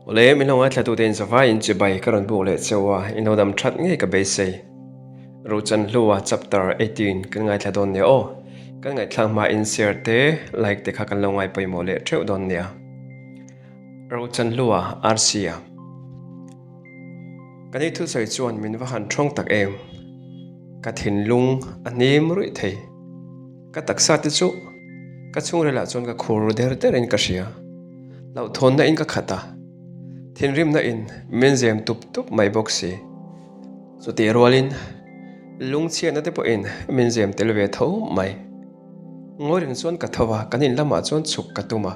Awle, min lo ngaithla tute in zavai in chibai ka rawn buk leh cheu a, in lo dam that ngei ka beisei. Rochan Hlua chapter 18 kan ngaithla dawn nia aw. Kan ngaihthlak hma in share te, like te kha kan lo ngai pawimawh leh theuh dawn nia. Rochan Hlua RC-a. Ka ni thusawi chuan min va han thawng tak em. Ka thinlung a hnim ruih thei. Ka taksa te chu ka chhungrilah chuan ka khur ru der der in ka hria. Hlauhthawnna in ka khat a, thinrimna in min zem tup tup mai bawk si. Chutih rualin lungchhiatna te pawhin min zem tel ve tho mai. Ngawi reng chuan ka tho a, kan in lamah chuan chhuk ka tum a,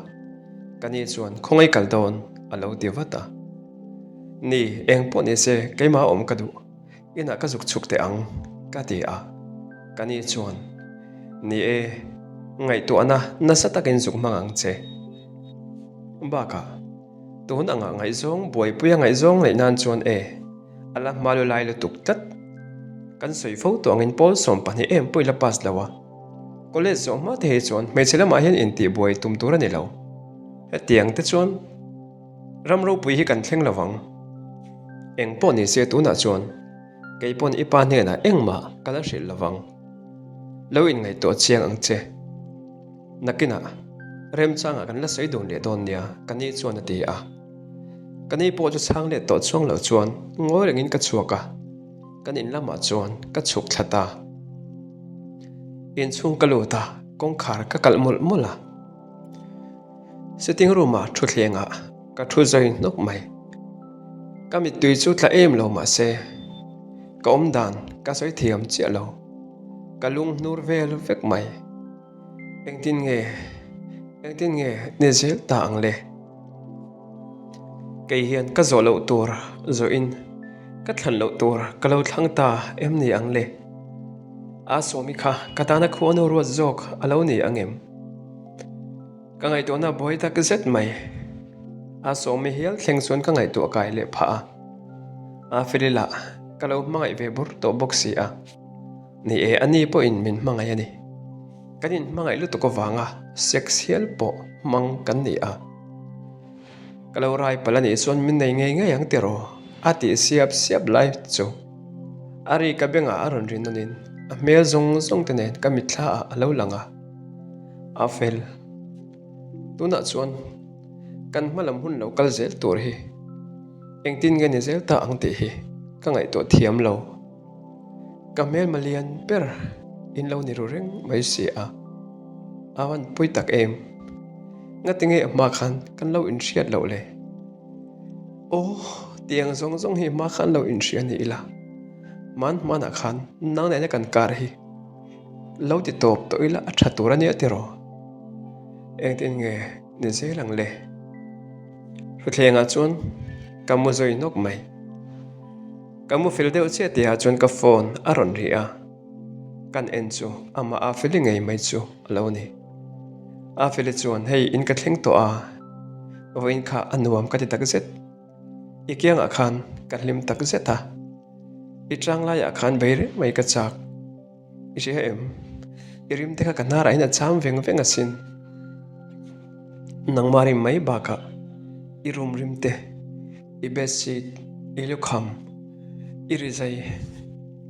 ka ni chuan khawngaih kal dawn a lo ti vat a. Ni, eng pawh ni se keimah awm ka duh. Inah ka zuk chhuk teh ang, ka ti a. Ka ni chuan, Ni e, ngaihtuahna nasa takin zuk hmang ang che. Bakah, tun angah ngaihzawng buaipuia ngaihzawng neih nan chuan e, a la hma lu lai lutuk tlat. Kan sawi fo tawh angin pawl 12 em pawh i la pass lo a. College zawh hma te hi chuan hmeichhe lamah hian intihbuai tum tur a ni lo. Hetiang te chuan. Ram ropui hi kan thleng lo vang. Eng pawh ni se tunah chuan kei pawn i pa hnenah engmah ka la hrilh lo vang. Lo inngaihtuah chiang ang che. Nakinah remchangah kan la sawi dun leh dawn nia ka ni chuan a ti a. Ka ni pawh chu chhang let tawh chuang lo chuan ngawi rengin ka chhuak a, kan in lamah chuan ka chhuk thla ta. Inchhung ka lut a, kawngkhar ka kalh mawlh mawlh a. Sitting room ah thutthleng ah ka thu zawi hnawk mai. Ka mittui chu tla em lo mah se ka awm dan ka sawi thiam chiah lo. Ka lung hnur vel vek mai. Engtin nge engtin nge ni zel ta ang le? Kei hian ka zawh loh tur zawh in ka thlan loh tur ka lo thlang ta em ni ang le? A sawmi kha ka tana khuanu ruat zawk a lo ni ang em? Ka ngaihtuahna buai tak zet mai. A sawmi hial thleng chuan ka ngaihtuah kai leh phah a. A felil ah ka lo hmangaih ve bur tawh bawk si a. Ni e, a ni pawhin min hmangaih a ni. Kan inhmangaih lutuk avanga sex hial pawh hmang kan ni a. Ka lo rai palh a nih chuan min nei ngei ngei ang tiraw? A tih siap siap lai chu a ri ka bengah a rawn ri nawnin a hmel zawng zawng te nen ka mitthla ah a lo lang a. A fel. Tunah chuan kan hma lam hun lo kal zel tur hi engtin nge ni zel ta ang tih hi ka ngaihtuah thiam lo. Ka hmelma lian ber in lo ni ru reng mai si a, a van pui tak em? Ngatinge a hma khan kan lo inhriat loh le? Aw, tiang zawng zawng hi hma khan lo inhria ni ila, hman hmanah khan nang nena kan kar hi lo ti tawp tawh ila a tha tur a nia tiraw? Engtin nge ni zel ang le? Hrutthlengah chuan ka mu zawi nawk mai. Ka mu fel deuh chiah tihah chuan ka phone a rawn ri a, kan en chu amah Afeli ngei mai chu a lo ni. Afeli chuan hei in ka thleng tawh a, vawiin kha a nuam ka ti tak zet. I kiangah khan ka hlim tak zet a, i tang laiah khan bei reng mai ka chak. I hria em? I rim te kha ka hnarah hian a cham veng veng asin. Nangmah rim mai bakah i room rim te, i bedsheet, i lukham, i rizai,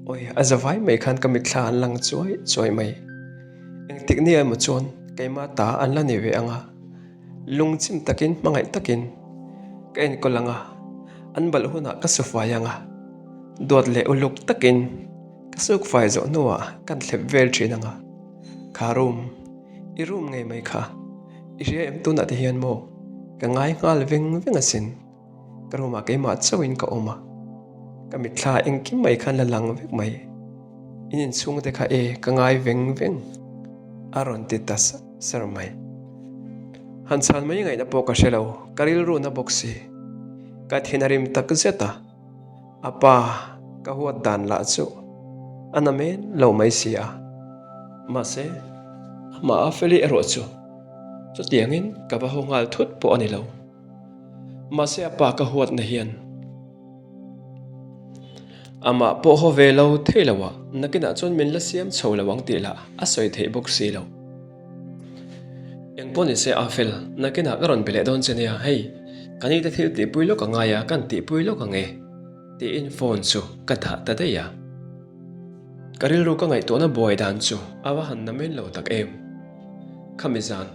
awi a zavai mai khan ka mitthla an lang chuai chuai mai. Engtik nia emaw chuan keimah ta an la ni ve ang a, lungchim takin hmangaih takin ka enkawl ang a, an balh hunah ka sufai ang a, duat leh uluk takin Ka suk fai zawh hnuah kan thlep vel thin ang a, kha room, i room ngei mai kha, i hria em tunah te hian maw ka ngai nghal veng veng asin, ka room ah keimah chauhin ka awm a, ka mitthla engkim mai khan la lang vek mai, in inchhung te kha e ka ngai veng veng a rawn ti ta sar sar mai. Han chhan mai ngaihna pawh ka hre lo, ka rilru na bawk si, ka thin a rim tak zet a. A pa ka huat dan lah chu a na men lo mai si a, mahse amah a feli erawh chu chutiangin ka va haw nghal thut pawh a ni lo. Mahse a pa ka huatna hian amah pawh haw ve lo thei lo a, nakinah chuan min la siam chho lo ang tih lah a sawi theih bawk si lo. Engpawh ni se a fel, nakinah ka rawn be leh dawn che nia, hei. Ka ni te thil tihpui lawk a ngai a, kan tihpui lawk ang e, tiin phone chu ka dah ta daih a. Ka rilru ka ngaihtuahna buai dan chu a va han namen lo tak em. Khami zan,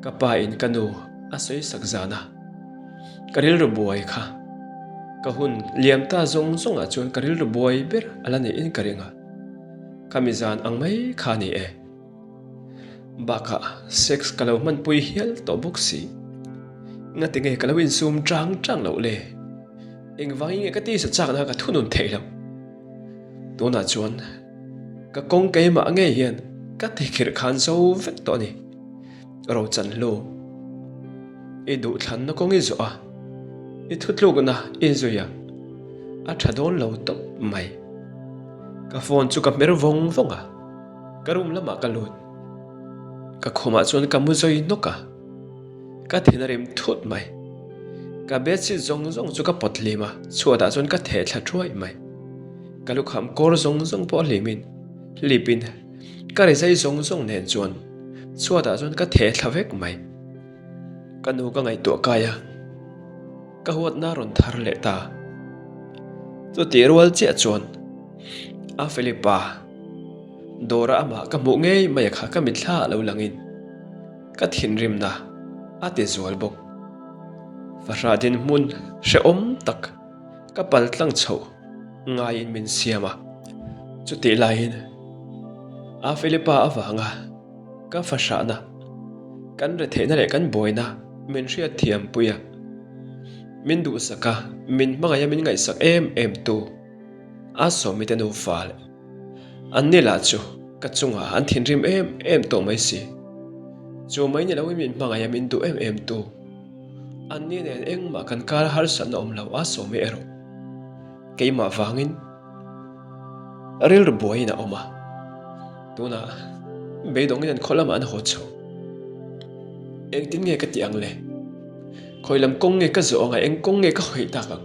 ka pa in ka nu a sawi sak zan a, ka rilru buai kha ka hun liam ta zawng zawng ah chuan ka rilru buai ber a la niin ka ring a, khami zan ang mai kha a ni e. Bakah sex ka lo hmanpui hial tawh bawk si. Ngati nge ka lo insum chang chang loh le? Engvangin nge ka tisa chakna ka thunun theih loh? Tunah chuan ka kawng keimah ngei hian ka tikhirh khan zo vek tawh a ni. Rochanhlu, i duhthlanna kawng i zawh a, i thutlukna i zui a, a tha dawn lo tawp mai. Ka phone chu ka hmer vawng vawng a. Ka room lamah ka lut. Ka khumah chuan ka mu zawi hnawk a, ka thin a rim thut mai. Ka bedsheet zawng zawng chu ka pawt hlim a, chhuatah chuan ka theh thla thuai mai. Ka lukham kawr zawng zawng pawh hlimin, hlipin ka rizai zawng zawng nen chuan chhuatah chuan ka theh thla vek mai. Ka nu ka ngaihtuah kai a, ka huatna a rawn thar leh ta. Chutih rual chiah chuan a Philip-a. Dawra amah ka hmuh ngei mai a kha ka mitthla ah lo langin ka thinrimna a ti zual bawk. Fahrah dinhmun hrehawm tak ka pal tlang chhoh ngaiin min siam a, chutih laiin a Philippa avanga ka fahrahna, kan retheihna leh kan buaina min hriatthiam pui a, min duhsak a, min hmangaih a min ngaihsak em em tu a sawmite nufa leh An ni lah chu ka chungah an thinrim em em tawh mai si. Chu mai ni loin min hmangaih a min duh em em tu. An ni nen engmah kan kar harsatna awm lo a sawmi erawh keimah vangin rilru buaiin a awm a. Tunah beidawngin an khaw lamah an haw chho. Engtin nge ka tih ang le? Khawi lam kawng nge ka zawh ang a eng kawng nge ka hawi tak ang?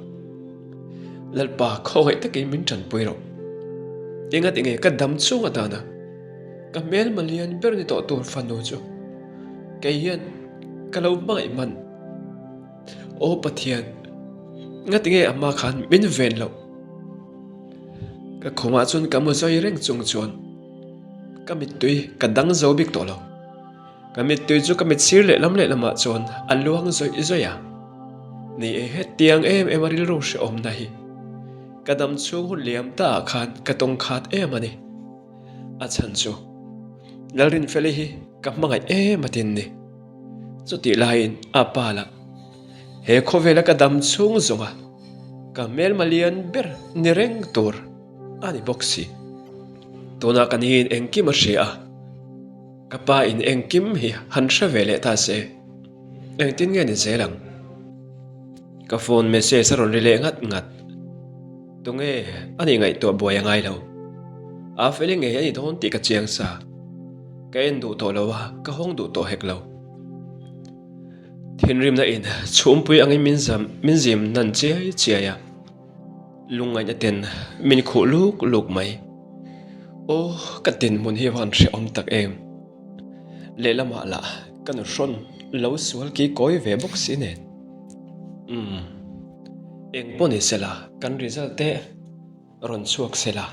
Lalpa khawngaih takin min tanpui rawh. Engati nge ka dam chung atana ka hmelma lian ber ni tawh tur fanu chu kei hian ka lo hmangaih hman. Aw Pathian, ngati nge a hma khan min ven loh? Ka khumah chuan ka mu zawi reng chung chuan ka mittui ka dang zo bik tawh lo. Ka mittui chu ka mit sir lehlam lehlamah chuan a luang zawih zawih a. Ni e, hetiang em em a rilru hrehawmna hi ka dam chhung hun liam ta ah khan ka tawng khat em a ni. A chhan chu Lalrinfeli hi ka hmangaih em a tin ni. Chutih laiin a pa lah he khawvela ka dam chhung zawnga ka hmelma lian ber ni reng tur a ni bawk si. Tunah ka niin engkim a hria a. Ka pa in engkim hi han hre ve leh ta se, engtin nge ni zel ang? Ka phone message a rawn ri leh ngat ngat. Tunge a nih ngaihtuah buai a ngai lo. A fel ngei a ni dawn tih ka chiang sa. Ka en duh tawh lo a, ka hawng duh tawh hek lo. Thinrimna in chhumpui angin min zam min zim nan chiai chiai a. Lungngaihna ten min khuh luk luk mai. Aw, ka dinhmun hi van hrehawm tak em. Lehlamah lah ka nu hrawn lo sual ki kawi ve bawk si nen. Umm, eng pawh ni sela kan result te rawn chhuak sela.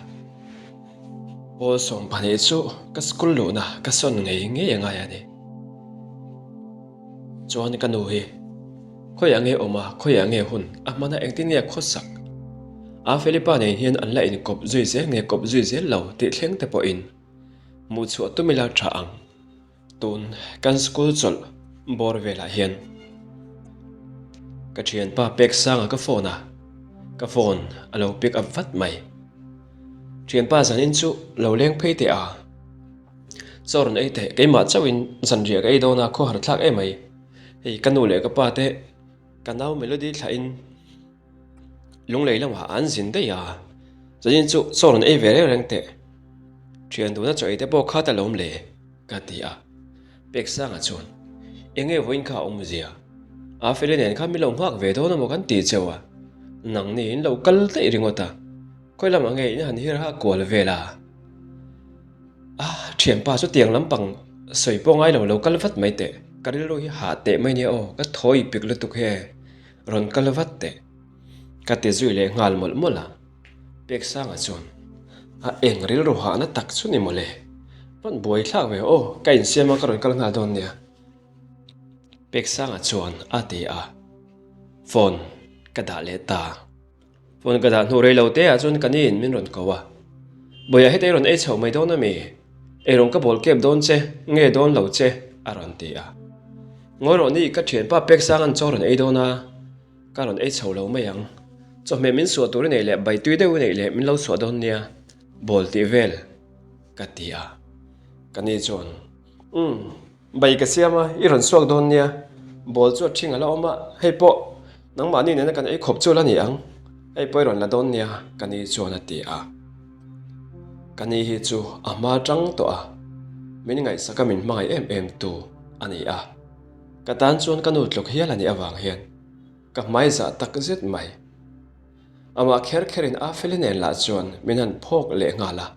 Pawl 12 chu ka school luhna ka sawn ngei ngei a ngai a ni. Chuan ka nu hi khawiah nge awm a, khawiah nge hun a hmana engtin nge khawsak? A Felipa nen hian an la inkawp zui zel nge kawp zui zel lo tih thleng te pawhin hmuh chhuah tum ila tha ang. Tun kan school chawlh bawr velah hian ka thianpa Peksanga ka phone a, ka phone a lo pick up vat mai. Thianpa zanin chu lo leng phei teh a. Chaw rawn ei teh, keimah chauhin zanriah ka ei dawn a, khawhar thlak em mai. Hei ka nu leh ka pa te ka nau Melody thlahin lunglei lamah an zin daih a, zanin chu chaw rawn ei ve reng reng teh. Thian duna chaw ei te pawh kha ta lawm le, ka ti a. Peksanga chuan, Eng nge vawiin kha a awm zia? A feli nen khan min lo nghak ve dawn amaw kan ti cheu a, nangni in lo kal daih ringawt a, khawi lamah nge in han hir ha kual vel a? A thianpa chu tiang lampang sawi pawh ngai lo lo kal vat mai teh, ka rilru hi hah teh mai nia aw, ka thawi pik lutuk he. Rawn kal vat teh. Ka ti zui leh nghal mawlh mawlh a. Peksanga chuan, A eng rilru hahna tak chu ni mawle. Rawn buai thlak ve aw, ka insiam a ka rawn kal nghal dawn nia. Peksanga chuan a ti a. Phone ka dah leh ta. Phone ka dah hnu rei lo te ah chuan ka niin min rawn ko a. Bawiah heta i rawn ei chhoh mai dawn a mi? Eirawng ka bawl kep dawn che, nge dawn lo che? a rawn ti a. Ngawi rawh ni, ka thianpa Peksanga'n chaw rawn ei dawn a, ka rawn ei chho lo mai ang. Chawhmeh min suah tur i neih leh bai tui deuh i neih leh min lo suah dawn nia, bawl tih vel ka ti a. Ka ni chuan, Umm. Bai ka siam a, i rawn suak dawn nia. Ball chu a ṭhing a la awm a, hei pawh nangmahni nena kan ei khawp chu la ni ang. Hei pawh i rawn la dawn nia, ka ni chuan a ti a. Ka ni hi chu a hma ṭang tawh a, min ngaihsak a min hmangaih em em tu a ni a. Ka tan chuan ka nu tluk hial a nih avang hian ka hmai zah tak zet mai. Amah kher kherin a feli nen lah chuan min han phawk leh nghal a.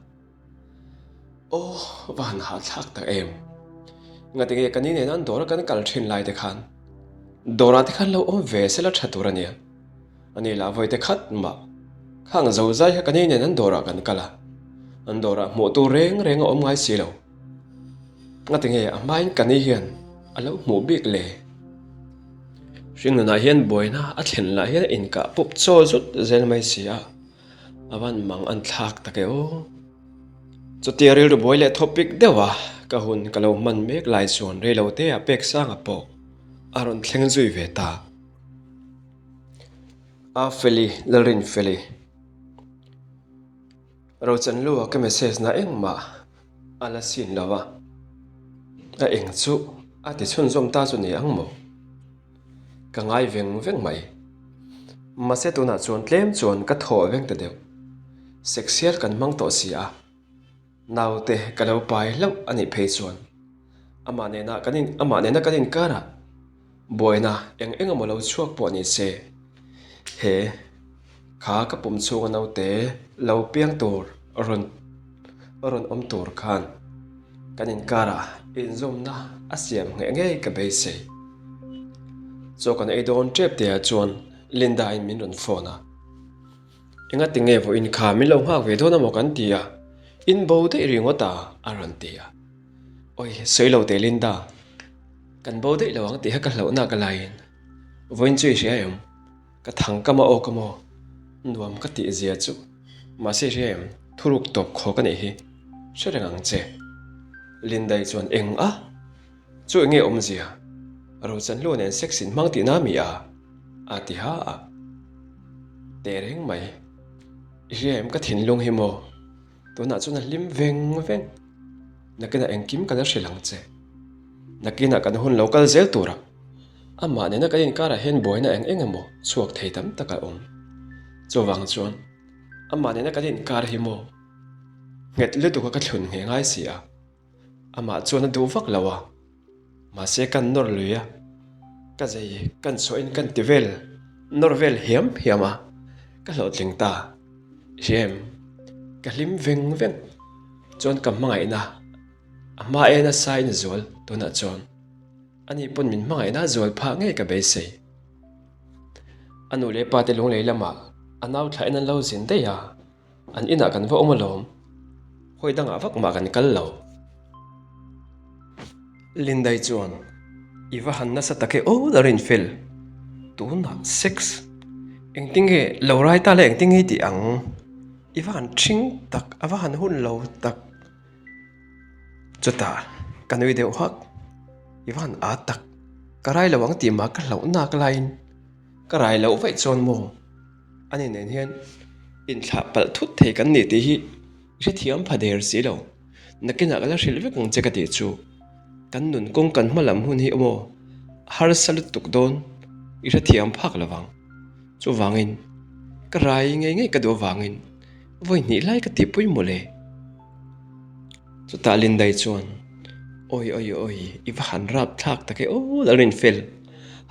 Aw, va han hahthlak tak em. Ngati nge ka ni nen an dawr a kan kal thin lai te khan dawrah te khan lo awm ve se la tha tur a nia. Ani lah vawi te khat mah khang zo zai kha ka ni nen an dawrah kan kal a, an dawrah hmuh tur reng reng a awm ngai si lo. Ngati nge a hmain ka ni hian a lo hmuh bik le? Hringnunah hian buaina a thlen lah hian a inkah pup chaw zut zel mai si a. A van mang an thlak tak e aw. Chutia rilru buai leh thawpik deuh a, ka hun ka lo hman mek lai chuan reilote ah pek sanga pawh a rawn thleng zui ve ta. A Feli, Lalrinfeli. Rochanlua ka message na engmah a la sin lo a, a eng chu a ti chhunzawm ta chu ni ang maw? Ka ngai veng veng mai. Mahse tunah chuan tlem chuan ka thaw veng ta deuh. Sexial kan hmang tawh si a, naute ka lo pai hlauh a nih phei chuan amah nena kan in amah nena kan inkarah buaina eng eng emaw lo chhuak pawh ni se, he kha ka pum chhunga naute lo piang tur rawn rawn awm tur khan kan inkarah inzawmna a siam ngheh ngei ka beisei. Chaw kan ei dawn tep te ah chuan Linda in min rawn phone a, Enga tinge vawiin kha min lo nghak ve dawn amaw kan ti a, in bo daih ringawt a a rawn ti a. Awi sawi lo teh Linda, kan bo daih lo ang tih kha ka hlauhna ka laiin vawiin chu i hria em? Ka thang ka maw aw ka maw nuam ka tih zia chu mahse i hria em thuruk tawp khaw ka nih hi hre reng ang che Linda i chuan eng a chu enge awmzia Rochanhlu nen sex in hmang tihna mi a a ti ha a teh reng mai i hria em ka thinlung hi maw tunah chuan a hlim veng veng nakinah engkim ka la hrilh ang che nakinah kan hun lo kal zel turah. Amah nena kan inkarah hian buaina eng eng emaw chhuak thei tam tak a awm. Chuvang chuan amah nena kan inkar hi maw nghet lutuk a ka thlun nghe ngai si a, amah chuan a duh vak lo a, mahse kan nawr lui a, ka zei kan chhuahin kan ti vel nawr vel hiam hiam a, ka hlawhtling ta. Hriam, ka hlim veng veng chuan ka hmangaihna a hma en a sain a zual tunah chuan. Ani pawn min hmangaihna a zual phah ngei ka beisei. A nu leh pa te lunglei lamah a nau thla in an lo zin daih a, an inah kan va awm alawm. Hawi dangah vak mah kan kal lo. Lindai chuan, I va han nasa tak e aw la rinfel. Tunah sex engtinge lo rai ta le engtinge i tih ang? I va han ṭhing tak, a va han hun lo tak. Chutah ka nui deuh hak, i va han ât tak, ka rai lo ang tih mah ka hlauh nak laiin ka rai loh vaih chuan maw ani nen hian inthlah palh thut thei kan ni tih hi hrethiam pha der si lo, nakinah ka la hrilh vek ang che ka tih chu kan nun kawng kan hma lam hun hi maw harsa lutuk dawn i hrethiam phak lo vang, chuvangin ka rai ngei ngei ka duh avangin vawi hnih lai ka tihpui mawle. Chutah Lindai chuan, Awi awi awi, i va han rap thlak tak e aw Lalrinfel,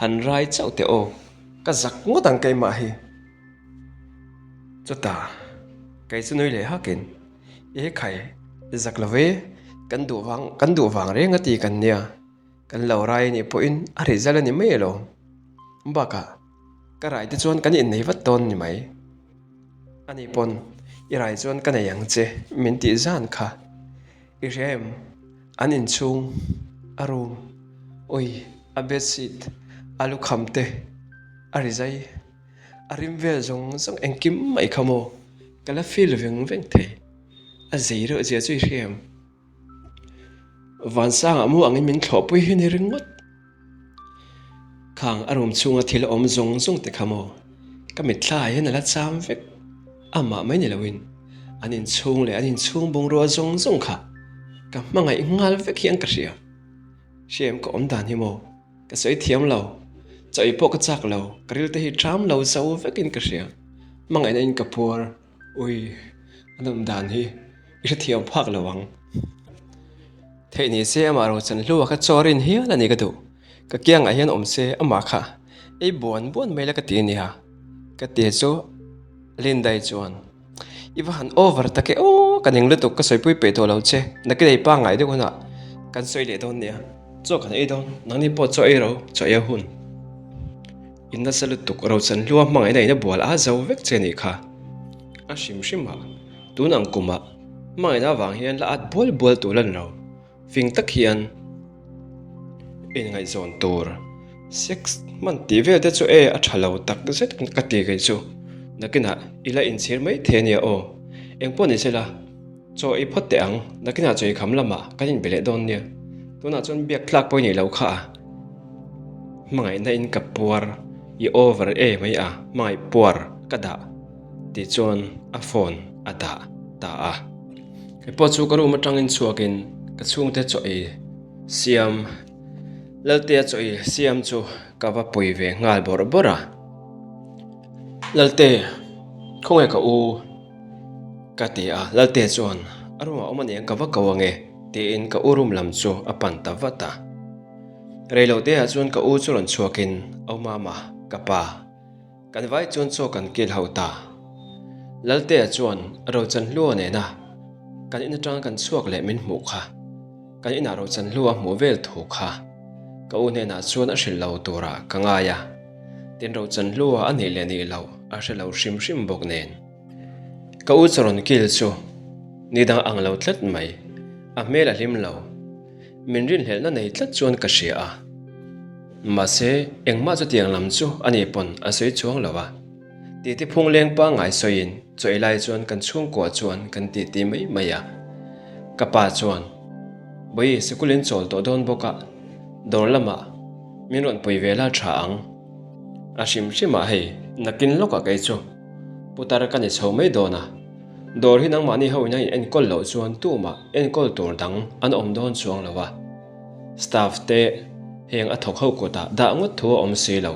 han rai chauh teh aw, ka zak ngawt ang keimah hi. Chutah kei chu nui leh hakin, E khai, zak lo ve, kan duh vang, kan duh vang reng a ti kan nia, kan lo rai anih pawhin a rizal a ni mai alawm. Bakah. Ka rai te chuan kan innei vat dawn ni mai. Ani pawn i rai chuan ka nei ang che min tih zan kha. I hria em? An inchhung, a room, ui, a bedsheet, a lukham te, a rizai, a rim vel zawng zawng engkim mai kha maw ka la feel veng veng thei. A zei reuh zia chu i hria em? Vansangah mu angin min thlawhpui hi ni ringawt. Khang a room chhunga thil awm zawng zawng te kha maw ka mitthla ah hian a la cham vek. Amah mai ni loin an inchhung leh an inchhung bungrua zawng zawng kha ka hmangaih nghal vek hian ka hria. Hriam ka awm dan hi maw ka sawi thiam lo, chawi pawh ka chak lo, ka ril te hi ṭham lo zo vekin ka hria. Hmangaihna in ka puar. Ui, a nawm dan hi i hrethiam phak lo ang. Theih ni se amah Rochan hlua kha chaw rin hial a ni ka duh. Ka kiangah hian awm se amah kha ei buan buan mai la ka ti a nia. Ka ti chu Lindai chuan, I va han over tak e aw, ka ning lutuk ka sawipui peih tawh lo che, nakin ei pangngai deuh hunah kan sawi leh dawn nia. Chaw kan ei dawn, nangni pawh chaw ei ro, chaw ei a hun. In nasa lutuk Rochan hlua hmangaihna in a bual a zo vek che nih kha. A hrim hrim a, tun ang kumah hmangaihna avang hian la at bual bual tur a ni lo. Fing tak hian inngaihzawn tur sex hman tih vel te chu e a tha lo tak zet ka ti kei chu. Nakinah i la inchhir mai thei a nia aw. Engpawh ni sela. Chaw ei phawt teh ang, nakinah chaw ei kham lamah kan inbe leh dawn nia. Tunah chuan biak tlak pawh i nih loh kha a. Hmangaihna in ka puar, i over e mai a, hmangaih puar ka dah tih chuan a phone a dah ta a. Kei pawh chu ka room atangin chhuakin ka chhungte chaw ei siam, Laltea chaw ei siam chu ka va pui ve nghal bawrh bawrh a. Lalte, khawnge ka u? Ka ti a, Lalte chuan a room ah awm a niang ka va ko ange tiin ka u room lam chu a pan ta vat a. Reilote ah chuan ka u chu rawn chhuakin Au mama, ka pa, kan vai chuan chaw kan kil ho ta. Laltea chuan Rochanhlua nena kan in atanga kan chhuak leh min hmuh kha, kan inah Rochanhlua hmuh vel thu kha ka u hnenah chuan a hrilh lo turah ka ngai a, tin Rochanhlua a nih leh nih loh a hre lo hrim hrim bawk nen. Ka u chaw rawn kil chu ni dang ang lo tlat mai, a hmel a hlim lo. Min rinhlelhna nei tlat chuan ka hria a. Mahse, engmah chutiang lam chu a ni pawn a sawi chuang lo a. Titi phung leng pangngai sawiin chaw ei lai chuan kan chhungkua chuan kan titi mai mai a. Ka pa chuan, Bawi, sikul in chawl tawh dawn bawk a, dawr lamah min rawn pui ve la tha ang. A hrim hrimah hei, nakin lawkah kei chu. Putar ka ni chho mai dawn a, dawr hi nangmahni ho in a in enkawl loh chuan tumah enkawl tur dang an awm dawn chuang lo a, staff te heng a thawk ho kutah dah ngawt thu a awm si lo.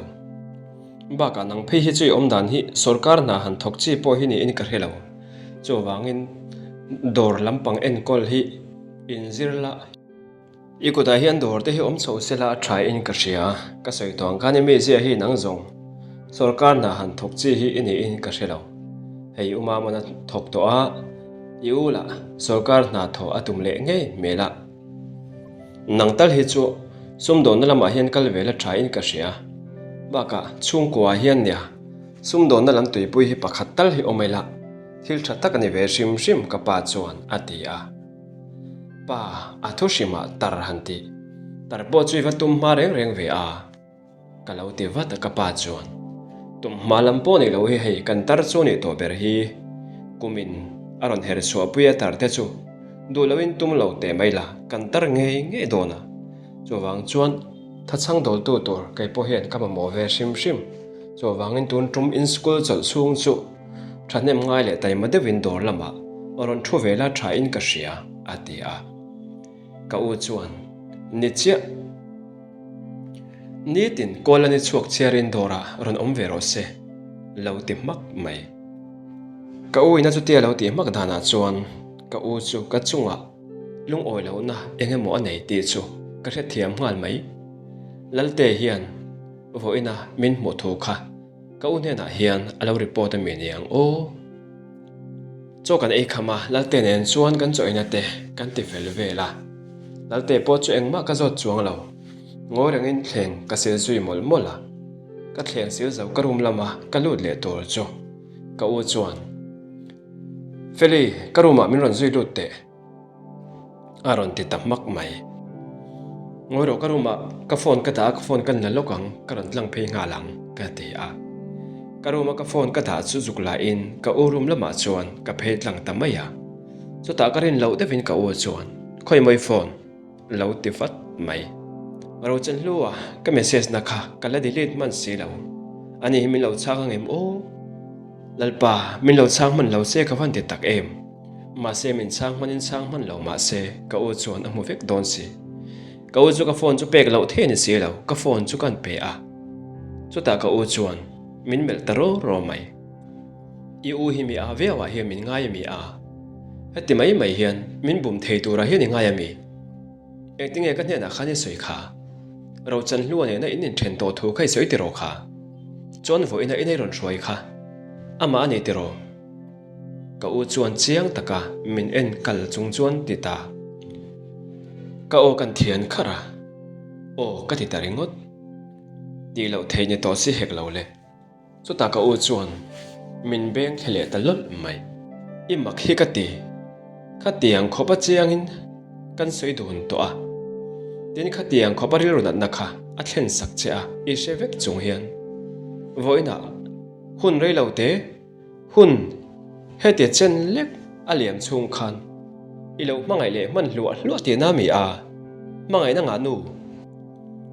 Bakah nang phei hi chu i awm dan hi sorkar hna han thawk chi pawh hi niin ka hre lo. Chuvangin dawr lampang enkawl hi inzir la. I kutah hian dawr te hi awm chho sela a tha in ka hria, ka sawi tawh ang khan i mizia hi nang zawng sorkar hna han thawk chi hi i niin ka hre lo. Hei u Mamana thawk tawh a, i u lah sorkar hna thawh a tum leh ngei hmel a. Nang tal hi chu sumdawnna lamah hian kal vel a tha in ka hria, bakah chhungkua ah hian nia sumdawnna lam tuipui hi pakhat tal hi awm ila thil tha tak a ni ve hrim hrim ka pa chuan a ti a. Pa, a thu hrimah tar han tih. Tar pawh chu i va tum hma reng reng ve a, ka lo ti vat a ka pa chuan. Tum hma lam pawh ni lo hi hei kan tar chu nih tawh ber hi. Kumin a rawn her chhuahpui a tar te chu duh loin tum lo teh mai la, kan tar ngei ngei dawn a. Chuvang chuan thachhang dawltu tur kei pawh hian ka mamawh ve hrim hrim. Chuvangin tun tum in school chawlh chhung chu Thahnem ngai leh taima deuhin dawr lamah a rawn thu ve la tha in ka hria, a ti a. Ka u chuan, Ni chiah. Nitin kawl a ni chhuak chhiarin dawrah rawn awm ve rawh se, lo ti hmak mai. Ka u ina chutia lo tih hmak danah chuan ka u chu ka chungah lungawi lohna eng emaw a nei tih chu ka hrethiam nghal mai. Lalte hian vawiina min hmuh thu kha Ka u hnenah hian a lo report a mi niang aw. Chaw kan ei kham a, Lalte nen chuan kan chaw eina te kan ti fel vel a. Lalte pawh chu engmah ka zawt chuang lo. Ngawi rengin thleng ka sil zui mawlh mawlh a. Ka thleng sil zo ka room lama ka lut leh tur chu ka u chuan, Feli, ka room ah min rawn zui lut teh. A rawn ti ta hmak mai. Ngawi rawh ka room ah ka phone ka dah a, ka phone ka la lawk ang, ka rawn tlang phei nghal ang ka ti a. Ka room a ka phone ka dah chu zuk lah in ka u room lamah chuan ka phei tlang ta mai a. Chutah ka rin loh deuhin ka u chuan, Khawi mawi phone? Lo ti vat mai. Rochenhlua ka message na kha ka la delete hman si lo. Ani hi min lo chhang ang em aw? Lalpa, min lo chhang hman lo se ka van ti tak em? Mahse min chhang hmanin chhang hman lo mahse ka u chuan a hmu vek dawn si. Ka u chu ka phone chu pek loh thei a ni si lo, ka phone chu kan pe a. Chutah ka u chuan min melh ta raw raw mai. I u hi mi a viau ah hian min ngai a mi a? Heti mai mai hian min bum thei turah hian i ngai a mi? Engtinge ka hnenah khan i sawi kha? Rochanhlua nena in inthen tawh thu kha i sawi tiraw kha? Chuan vawiina in ei rawn hruai kha amah a ni tiraw? Ka u chuan chiang taka min en kal chung chuan ti ta. Ka aw kan thian kharh a, aw ka ti ta ringawt. Tih loh theih ni tawh si hek lo le. Chutah ka u chuan min beng thla leh ta lawlh mai. I mak hi ka ti. Khatiang khawp a chiangin kan sawi dun tawh a. Tin khatiang khawp a rilru natna kha a thlen sak che a, i hre vek chung hian vawiinah hun rei lo te Hun, heti chen lek a liam chhung khan i lo hmangaih leh hman hluah hluah tihna mi a? Hmangaihna ngah nu?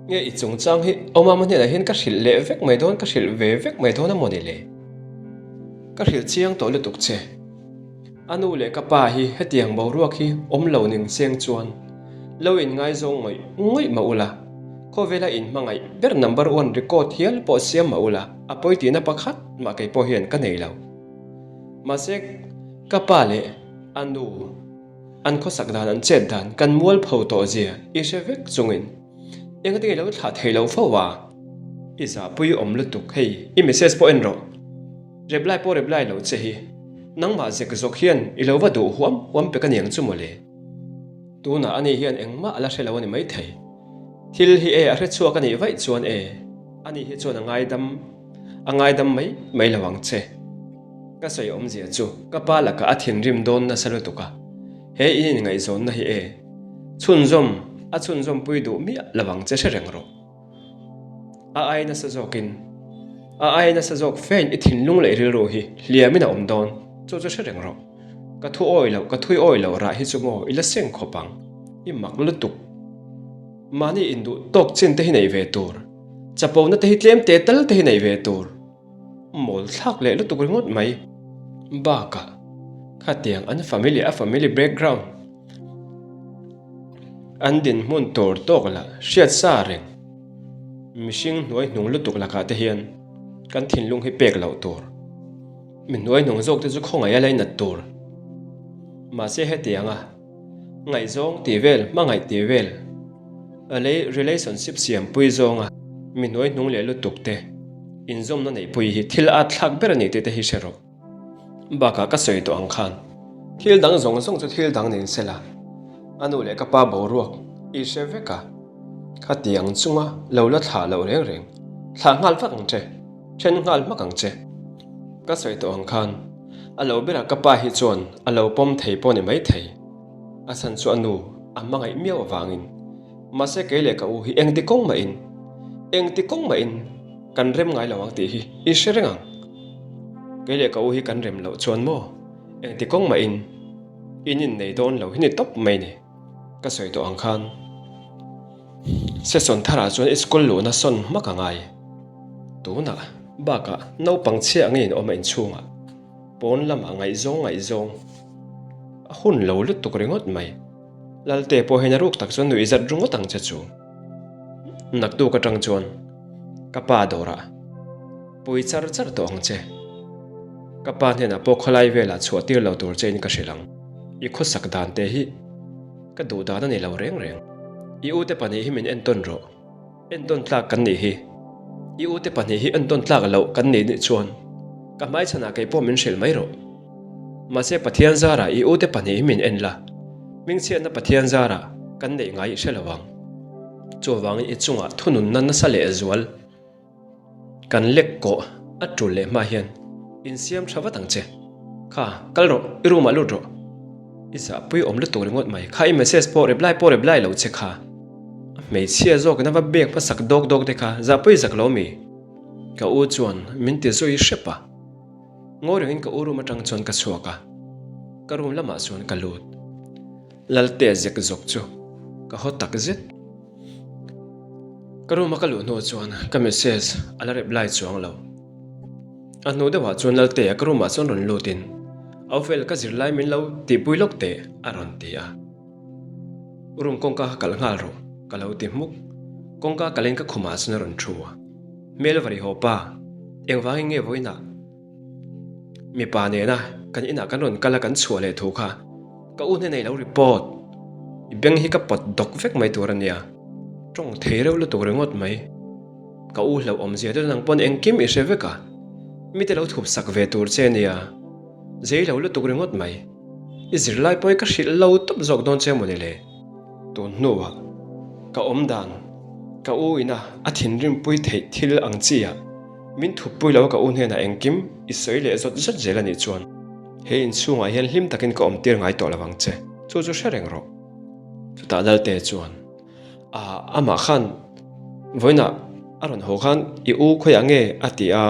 Nge i chungchang hi Awmama hnenah hian ka hrilh leh vek mai dawn, ka hrilh ve vek mai dawn a maw ni le? Ka hrilh chiang tawh lutuk che. A nu leh ka pa hi hetiang boruak hi awm lo ning seng chuan lo inngaizawng ngawih ngawih mah ula, khawvela inhmangaih ber number one record hial pawh siam mah ula a pawi tihna pakhat mah kei pawh hian ka nei lo. Mahse, ka pa leh a nu an khawsak dan an chet dan kan mualpho tawh zia i hre vek chungin engati lo thlah thei lo fo a? I zahpui awm lutuk hei i message pawh en rawh. Reply pawh reply lo che hi nangmah zek zawk hian i lo va duh huam huam pek aniang chu mawle. Tunah ani hian engmah a la hre lo a ni maithei. Thil hi e a hre chhuak a nih vaih chuan e ani hi chuan a ngaidam a ngaidam mai mai lo ang che. Ka sawi awmzia chu ka pa lakah a thinrim dawn nasa lutuk a, he in inngaihzawnna hi e chhunzawm a chhunzawmpui duh miah lo ang che hre reng rawh. A ai nasa zawkin, a ai nasa zawk fein i thinlung leh rilru hi hliamin a awm dawn, chu chu hre reng rawh. Ka thu awi loh, ka thui awi loh rah hi chu maw i la seng khawp ang, i mak lutuk. Mahni induh tawk chin te hi nei ve tur, chapona te hi tlem te tal te hi nei ve tur. Mawl thlak leh lutuk ringawt mai. Bakah, khatiang an family a family background an dinhmun tur tawk lah hriat sa reng. Mihring hnuai hnung lutuk lakah te hian kan thinlung hi pek loh tur. Mi hnuai hnung zawk te chu khawngaih a lainat tur. Mahse hetianga ngaihzawng tih vel, hmangaih tih vel, a lei relationship siampui zawnga mi hnuai hnung leh lutuk te inzawmna neihpui hi thil at thlak ber a ni tih te hi hre rawh. Bakah ka sawi tawh ang khan thil dang zawng zawng chu thil dang nen sela, a nu leh ka pa boruak i hre vek a, khatiang chunga lo la thlah loh reng reng, thlah nghal vak ang che, then nghal hmak ang che. Ka sawi tawh ang khan a lo berah ka pa hi chuan a lo pawm thei pawh ni maithei, a chhan chu a nu a hmangaih miau avangin. Mahse kei leh ka u hi engti kawng mahin, engti kawng mahin kan rem ngai lo ang tih hi i hre reng ang. Kei leh ka u hi kan rem loh chuan maw engti kawng mahin in innei dawn lo hi ni tawp mai ni. Ka sawi tawh ang khan session tharah chuan i school luhna sawn hmak a ngai. Tunah bakah naupang chhia angin in awm a inchhungah pawn lamah ngaihzawng ngaihzawng a hun lo lutuk ringawt mai. Lalte pawh hian a ruk tak chuan nuih zat ringawt ang che chu. Naktuk atang chuan ka pa dawrah pui char char tawh ang che. Ka pa hnenah pawh khawlai velah chhuah tir lo tur chein ka hrilh ang. I khawsak dan te hi ka duh dan a ni lo reng reng. I ute pahnih hi min entawn rawh. Entawn tlak kan nih hi. I ute pahnih hi entawn tlak loh kan nih nih chuan ka hmaichhanah kei pawh min hrilh mai rawh. Mahse Pathian zarah i ute pahnih hi min en la, hmingchhiatna Pathian zarah kan neih ngai i hre lo ang. Chuvangin i chungah thununna nasa leh zual. Kan lek kawh a tul leh hma hian insiam tha vat ang che. Kha, kal rawh, i room ah lut rawh. I zahpui awm lutuk ringawt mai. Kha i message pawh reply pawh reply lo che kha. A hmeichhia zawkin a va bek hmasak dawk dawk te kha zahpui zak lo mi? Ka u chuan min ti zui hrep a. Ngawi rengin ka u room atang chuan ka chhuak a, ka room lamah chuan ka lut. Lalte zek zawk chu ka haw tak zet. Ka room a ka luh hnu chuan ka message a la reply chuang lo. A hnu deuhah chuan Laltea ka room ah chuan rawn lutin, Aufel ka zirlai min lo tihpui lawk teh a rawn ti a. Room kawngka kha kalh nghal rawh ka lo ti hmuk. Kawngka kalhin ka khumah chuan a rawn thu a. Hmel va ri haw pa, engvangin nge vawiinah mipa nena kan inah kan rawn kal a kan chhuah leh thu kha ka u hnenah i lo report. I beng hi ka pawt dawk vek mai tur a nia. Tawng thei reuh lutuk ringawt mai. Ka u hlauh awmzia te nang pawn engkim i hre vek a, mite lo thup sak ve tur che nia. Zei lo lutuk ringawt mai. I zirlai pawh hi ka hrilh lo tawp zawk dawn che mawni le. Tun hnuah ka awm dan, ka u ina a thinrimpui theih thil ang chi ah min thuppui lo a ka u hnenah engkim i sawi leh zawt zawt zel a nih chuan he inchhungah hian hlim takin ka awm tir ngai tawh lo ang che. Chu chu hre reng rawh. Chutah Lalte chuan Ah, amah khan vawiinah a rawn haw khan i u khawiah nge a ti a,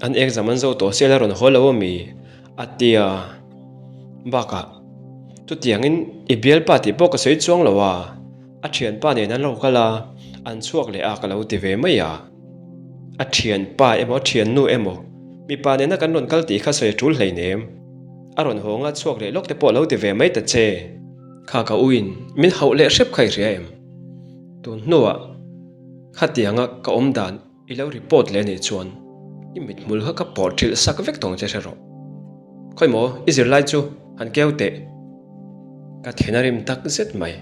an exam an zo tawh sia la rawn haw lo ami a ti a, bakah chutiangin i bialpa tih pawh ka sawi chuang lo a, a thianpa nen an lo kal a, an chhuak leh a ka lo ti ve mai a, a thianpa emaw a thiannu emaw mipa nena kan rawn kal tih kha sawi a tul hleinem, a rawn haw anga chhuak leh lawk te pawh lo ti ve mai ta che. Kha ka uin min hauh leh hrep kha i hria em? Tun hnuah khatianga ka awm dan i lo report leh anih chuan i mithmul kha ka pawh ṭhilh sak vek tawng che hre rawh. Khawi maw i zirlai chu han keu teh. Ka then a rim tak zet mai.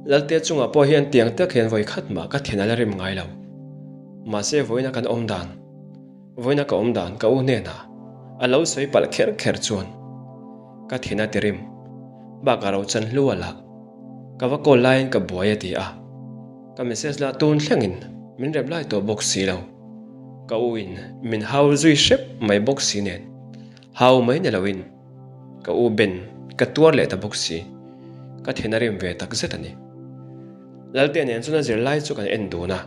Lalte chungah pawh hian tiang tak hian vawi khat mah ka then a la rim ngai lo. Mahse vawiina kan awm dan. Vawiina ka awm dan ka u hnenah a lo sawi palh kher kher chuan ka thin a ti rim. Bakah ro chan hlu a lah. Ka va call laiin ka buai a ti a. Ka message lah tun thlengin min reply tawh bawk si lo. Ka u in min hau zui hrep mai bawk si nen hau mai ni loin ka u Ben ka tuar leh ta bawk si. Ka thin a rim ve tak zet a ni. Lalte nen chuan a zirlai chu kan en dun a.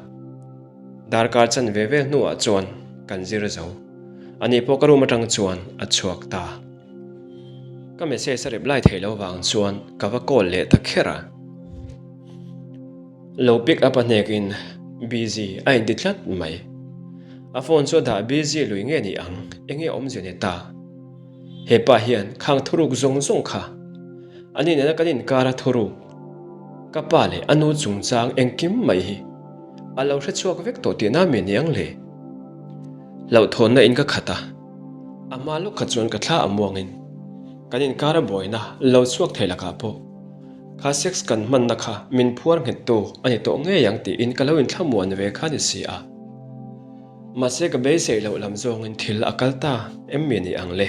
Darkar chan ve vel hnuah chuan kan zir zo. Ani pawh ka room atang chuan a chhuak ta. Ka message a reply thei lo vang chuan ka va call leh ta kher a. Lo pick up a hnekin busy a inti tlat mai. A phone chu a dah busy lui nge ni ang, enge awmzia ni ta. He pa hian khang thuruk zawng zawng kha ani nena kan inkar a thuruk, ka pa leh a nu chungchang engkim mai hi a lo hre chhuak vek tawh tihna mi niang le. Hlauhthawnna in ka khat a, a hma lawk kha chuan ka thla a muangin kan inkar a buaina lo chhuak thei lakah pawh kha sex kan hmanna kha min phuar nghet tu a ni tawh ngei ang tiin ka lo inthlamuan ve kha ni si a. Mahse ka beisei loh lam zawngin thil a kal ta em mi ni ang le?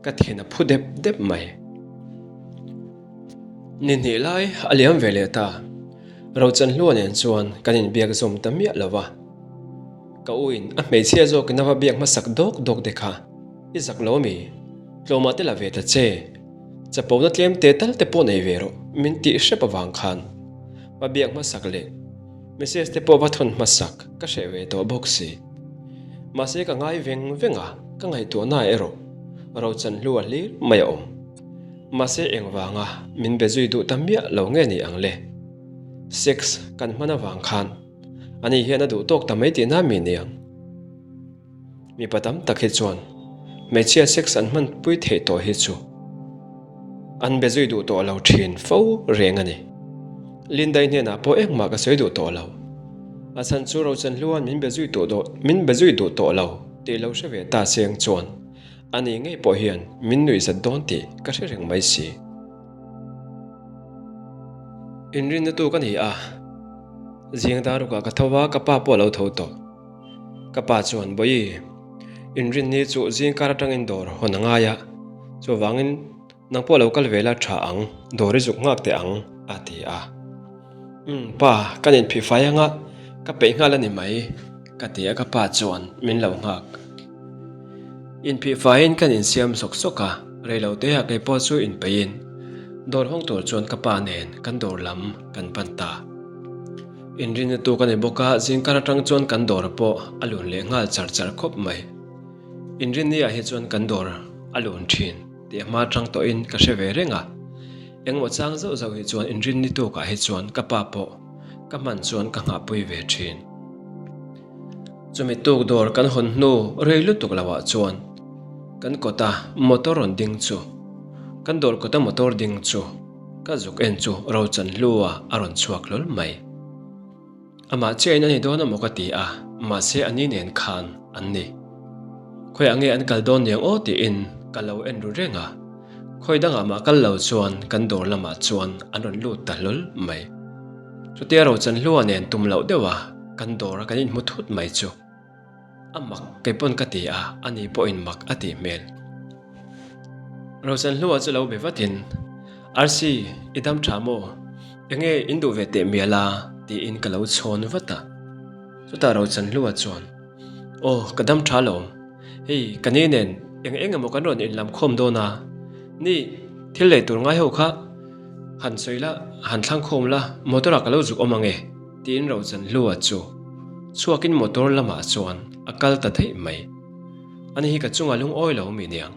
Ka thin a phu dep dep mai. Ni hnih lai a liam ve leh ta. Rochanhlua nen chuan kan inbiak zawm ta miah lo va. Ka u in a hmeichhia zawkin a va biak hmasak dawk dawk te kha i zak lo mi? Tlawmah te la ve ta che. Chapona tlem te tal te pawh nei ve rawh min tih hrep avang khan va biak hmasak leh message te pawh va thawn hmasak ka hreh ve tawh bawk si. Mahse ka ngai veng veng a, ka ngaihtuahna erawh Rochanhlu a hlir mai a awm. Mahse engvanga min be zui duh ta miah lo nge ni ang le? Sex kan hman avang khan ani hian a duh tawk ta mai tihna mi niang. Mipa tam tak hi chuan hmeichhia sex an hman pui theih tawh hi chu an be zui duh tawh lo thin fo reng a ni. Lindai hnenah pawh engmah ka sawi duh tawh lo. A chhan chu Rochanhlua'n min be zui duh min be zui duh tawh lo tih lo hre ve ta seng chuan ani ngei pawh hian min nuihzat dawn tih ka hre reng mai si. Inrinna tu ka ni a, zing darukah ka tho a, ka pa pawh a lo tho tawh. Ka pa chuan, Bawi, inrinni chu zing kar atangin dawr hawn a ngai a, chuvangin nang pawh lo kal ve la tha ang, dawr i zuk nghak teh ang, a ti a. Umm, pa, kan inphih fai anga ka peih nghal a ni mai. Ka ti a ka pa chuan min lo nghak. Inphih faiin kan insiam sawk sawk a, reiloteah kei pawh chu inpeihin dawr hawng tur chuan ka pa nen kan dawr lam kan pan ta. Inrinna tuk a ni bawk a, zingkar atang chuan kan dawr pawh a lun leh nghal char char khawp mai. Inrinniah hi chuan kan dawr a lun thin tih a hma atang tawhin ka hre ve reng a, engmaw chang zauh zauh hi chuan inrinni tukah hi chuan ka pa pawh ka hman chuan ka nghahpui ve thin. Chumi tuk dawr kan hawn hnu rei lutuk lo ah chuan kan kawta motor rawn ding chu kan dawr kawta motor ding chu ka zuk en chu Rochan hlua a rawn chhuak hlawl mai. Amah chiahin a ni dawn amaw ka ti a, mahse a ni nen khan an ni. Khawiah nge an kal dawn niang aw tiin ka lo en ru reng a, khawi dangah mah kal lo chuan kan dawr lamah chuan an rawn lut ta hlawl mai. Chutia Rochan hlua nen tum loh deuha kan dawra kan inhmu thut mai chu a mak kei pawn ka ti a, ani pawhin mak a tih hmel. Rochan hlua chu lo be vatin, Arsi, i dam tha maw? Enge in duh ve teh mial a? tiin ka lo chhawn vat a. Chutah Rochan hlua chuan, Aw, ka dam tha lo. Hei, ka ni nen eng eng emaw kan rawn inlam khawm dawn a, ni, thil lei tur ngai ho kha han sawi la, han thlang khawm la, motor ah ka lo zuk awm ang e, tiin Rochanhlua chu chhuakin motor lamah chuan a kal ta theih mai. Ani hi ka chunga lungawi lo mi niang.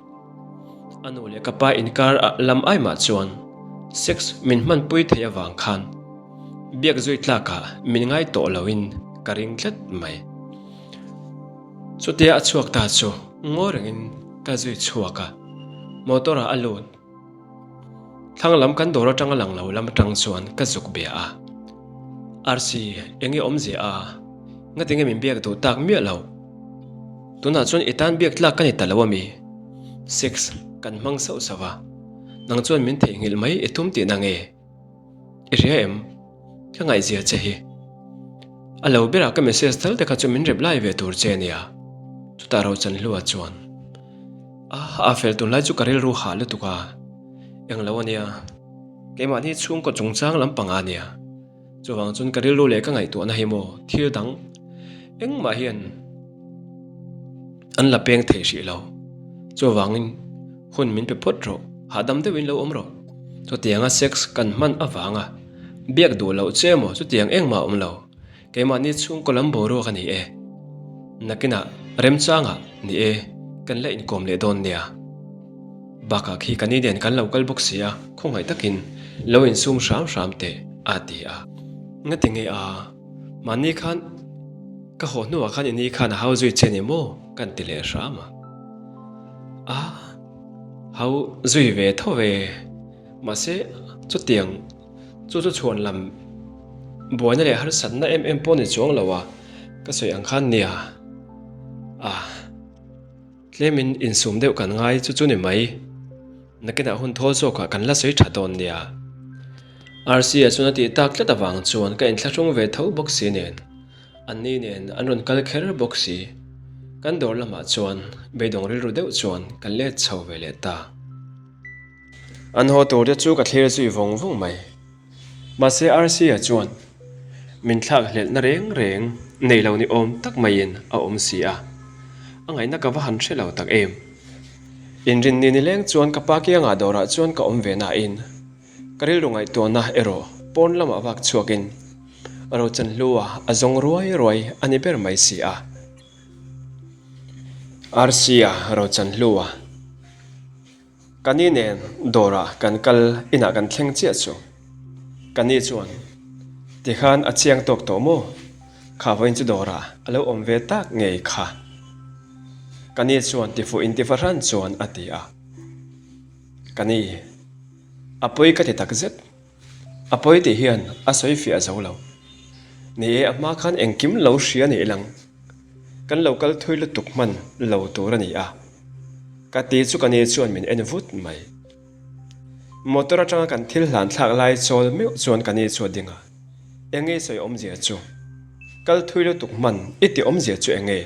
A nu leh ka pa inkar lam ai mah chuan sex min hmanpui theih avang khan biak zui tlakah min ngai tawh loin ka ring tlat mai. Chutia a chhuak ta chu ngawi rengin ka zui chhuak a, motor ah a lut. Thlang lam kan dawr atanga lang lo lam atang chuan ka zuk bia a. Arsi, enge awmzia a? Ngatinge min biak duh tak miah lo? Tunah chuan i tan biak tlak ka ni ta lo ami? Sex kan hmang sauh sauh a, nang chuan min theihnghilh mai i tum tihna nge? I hria em? Ka ngaihzia che hi. A lo berah ka message tal te kha chu min reply ve tur che ania. Chutah Rochanhlua chuan, A, a fel tunlai chu ka rilru hah lutuk a. Englo ania. Keimahni chhungkaw chungchang lampang a nia. Chuvang chuan ka rilru leh ka ngaihtuahna hi maw thil dang engmah hian an la peng thei hrih lo. Chuvangin hun min pe phawt rawh, hahdam deuhin lo awm rawh. Chutianga sex kan hman avanga biak duh loh che maw chutiang engmah a awm lo. Keimahni chhungkaw lam boruak a ni e. Nakinah remchangah ni e kan la inkawm leh dawn nia. Bakah khi ka ni nen kan lo kal bawk si a, khawngaih takin lo insum hram hram teh a ti a. Ngati nge a, mahni khan ka haw hnuah khan i ni khan a hau zui che ni maw kan ti leh hram a. A hau zui ve tho ve, mahse chutiang Chu chu chhuan lam buaina leh harsatna em em pawh ni chuang lo a, ka sawi ang khan nia. A, tlemin insum deuh kan ngai chu chu ni mai. Nakinah hun thawl zawkah kan la sawi tha dawn nia. Rc-a chuan a tih tak tlat avang chuan ka inthlahrung ve tho bawk si nen, anni nen an rawn kal kher bawk si. Kan dawr lamah chuan beidawng rilru deuh chuan kan let chho ve leh ta. An haw tur te chu ka thlir zui vawng vawng mai. Mahse Rc-a chuan min thlak hlelhna reng reng nei lo ni awm tak maiin a awm si a, a ngaihna ka va han hre lo tak em. Inrinni nileng chuan ka pa kiangah dawrah chuan ka awm ve nain ka rilru ngaihtuahna erawh pawn lamah vak chhuakin Rochanhlua a zawng ruai ruai a ni ber mai si a. Rc-a Rochanhlua. Ka ni nen dawrah kan kal inah kan thleng chiah chu. Ka ni chuan, Tikhan a chiang tawk tawh maw? Kha vawiin chu dawrah a lo awm ve tak ngei kha. Ka ni chuan tifuh inti fahran chuan a ti a. Ka ni, a pawi ka ti takzet. A pawi tih hian a sawi fiah zo lo. Ni e, a hma khan engkim lo hria ni ilang. Kan lo kal thui lutuk hman lo tur a ni a. Ka ti chu ka ni chuan min en vut mai. Motor atanga kan thil hlan thlak lai chawl meuh chuan ka ni chu a ding a. Enge sawi awmzia chu? Kal thui lutuk hman i ti awmzia chu enge?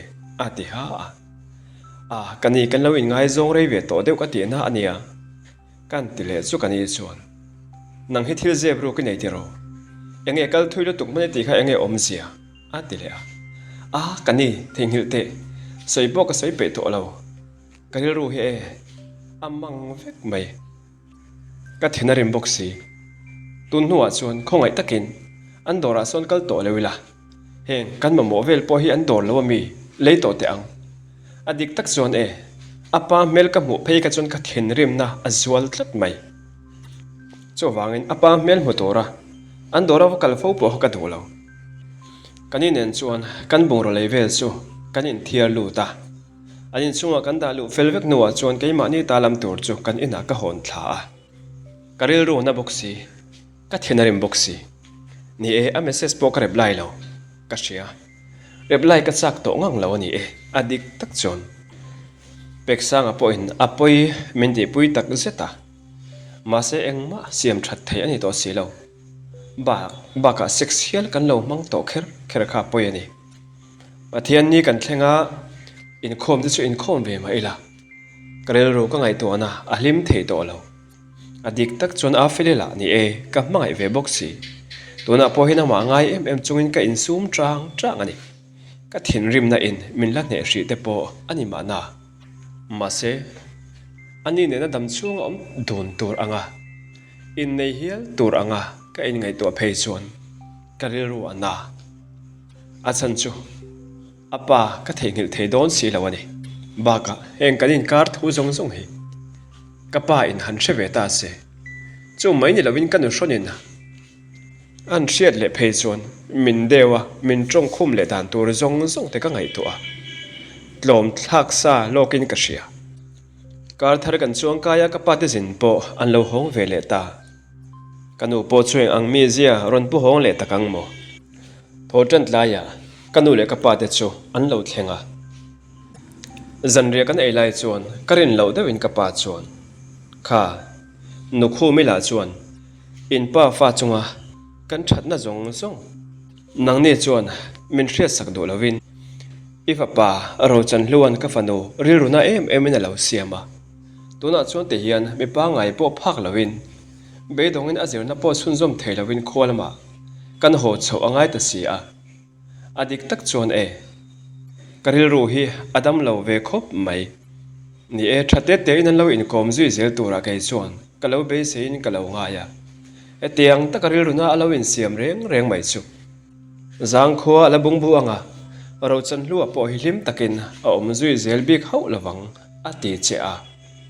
a ti ha a. A, ka ni kan lo inngaizawng rei ve tawh deuh ka tihna a nia. Kan ti leh chu ka ni chuan, Nang hi thil zep ruk i nei tiraw? Enge kal thui lutuk hman i tih kha enge awmzia? a ti leh a. A, ka ni, theihnghilh teh. Sawi pawh ka sawi peih tawh lo. Ka rilru hi e, a mang vek mai. Ka thin a rim bawk si. Tun hnuah chuan khawngaih takin an dawrah sawn kal tawh lo ila. Heng kan mamawh vel pawh hi an dawr lo a mi, lei tawh teh ang. A dik tak chuan e, a pa hmel ka hmuh phei kha chuan ka thinrimna a zual tlat mai. Chuvangin a pa hmel hmu tura an dawra va kal fo pawh kha ka duh lo. Kan inen chuan kan bungraw lei vel chu kan inthiar lut a. An inchhungah kan dah luh fel vek hnuah chuan keimahni ta lam tur chu kan inah ka hawn thla a. Ka rilru na bawk si, ka thin a rim bawk si. Ni e, a message pawh ka reply lo. Ka hria. Reply ka chak tawh ngang lo a ni e, a dik tak chuan. Peksanga pawhin a pawi min tihpui tak zet a. Mahse engmah siam that thei a ni tawh si lo. Bak bakah sex hial kan lo hmang tawh kher kher kha pawi a ni. Pathian ni kan thleng a, inkhawm te chu inkhawm ve mah ila, ka rilru ka ngaihtuahna a hlim thei tawh lo. A dik tak chuan a fel ila ni e, ka hmangaih ve bawk si. Tunah pawh hian amah ngai em em chungin ka insum chang chang a ni. Ka thinrimna in min la hneh hrih te pawh a ni mahna. Mahse, ani nena dam chhunga awm dun tur anga innei hial tur anga ka inngaihtuah phei chuan ka rilru a na. A chhan chu a pa ka theihnghilh thei dawn si lo a ni. Bakah heng kan inkar thu zawng zawng hi ka pa in han hre ve ta se, chu mai ni lovin ka nuhrawnin an hriat leh phei chuan min deuh a, min tawngkhum leh dan tur zawng zawng te ka ngaihtuah a, tlawm thlak sa lawkin ka hria. Kar thar kan chuang kai a ka pa te zin pawh an lo hawng ve leh ta. Ka nu pawh chu eng ang mizia rawn pu hawng leh tak ang maw? Thaw tan tlaiah ka nu leh ka pa te chu an lo thleng a. Zanriah kan ei lai chuan ka rin loh deuhin ka pa chuan, Kha, Nukhumi lah chuan in pa fa chunga kan thatna zawng zawng nangni chuan min hriatsak duh lovin i fapa Rochanhluan ka fanu rilruna em emin a lo siam a. Tunah chuan ti hian mi pangngai pawh phak lovin beidawngin a zirna pawh chhunzawm thei lovin khua lamah kan haw chhoh a ngai ta si a. A dik tak chuan e, ka rilru hi a dam lo ve khawp mai. Ni e, tha te tein an lo inkawm zui zel turah kei chuan ka lo beiseiin ka lo ngai a. Hetiang taka rilruna a lo insiam reng reng mai chu. Zangkhua a la bungbu ang a, Rochanhlua pawh hi hlim takin a awm zui zel bik hauh lovang a ti che a,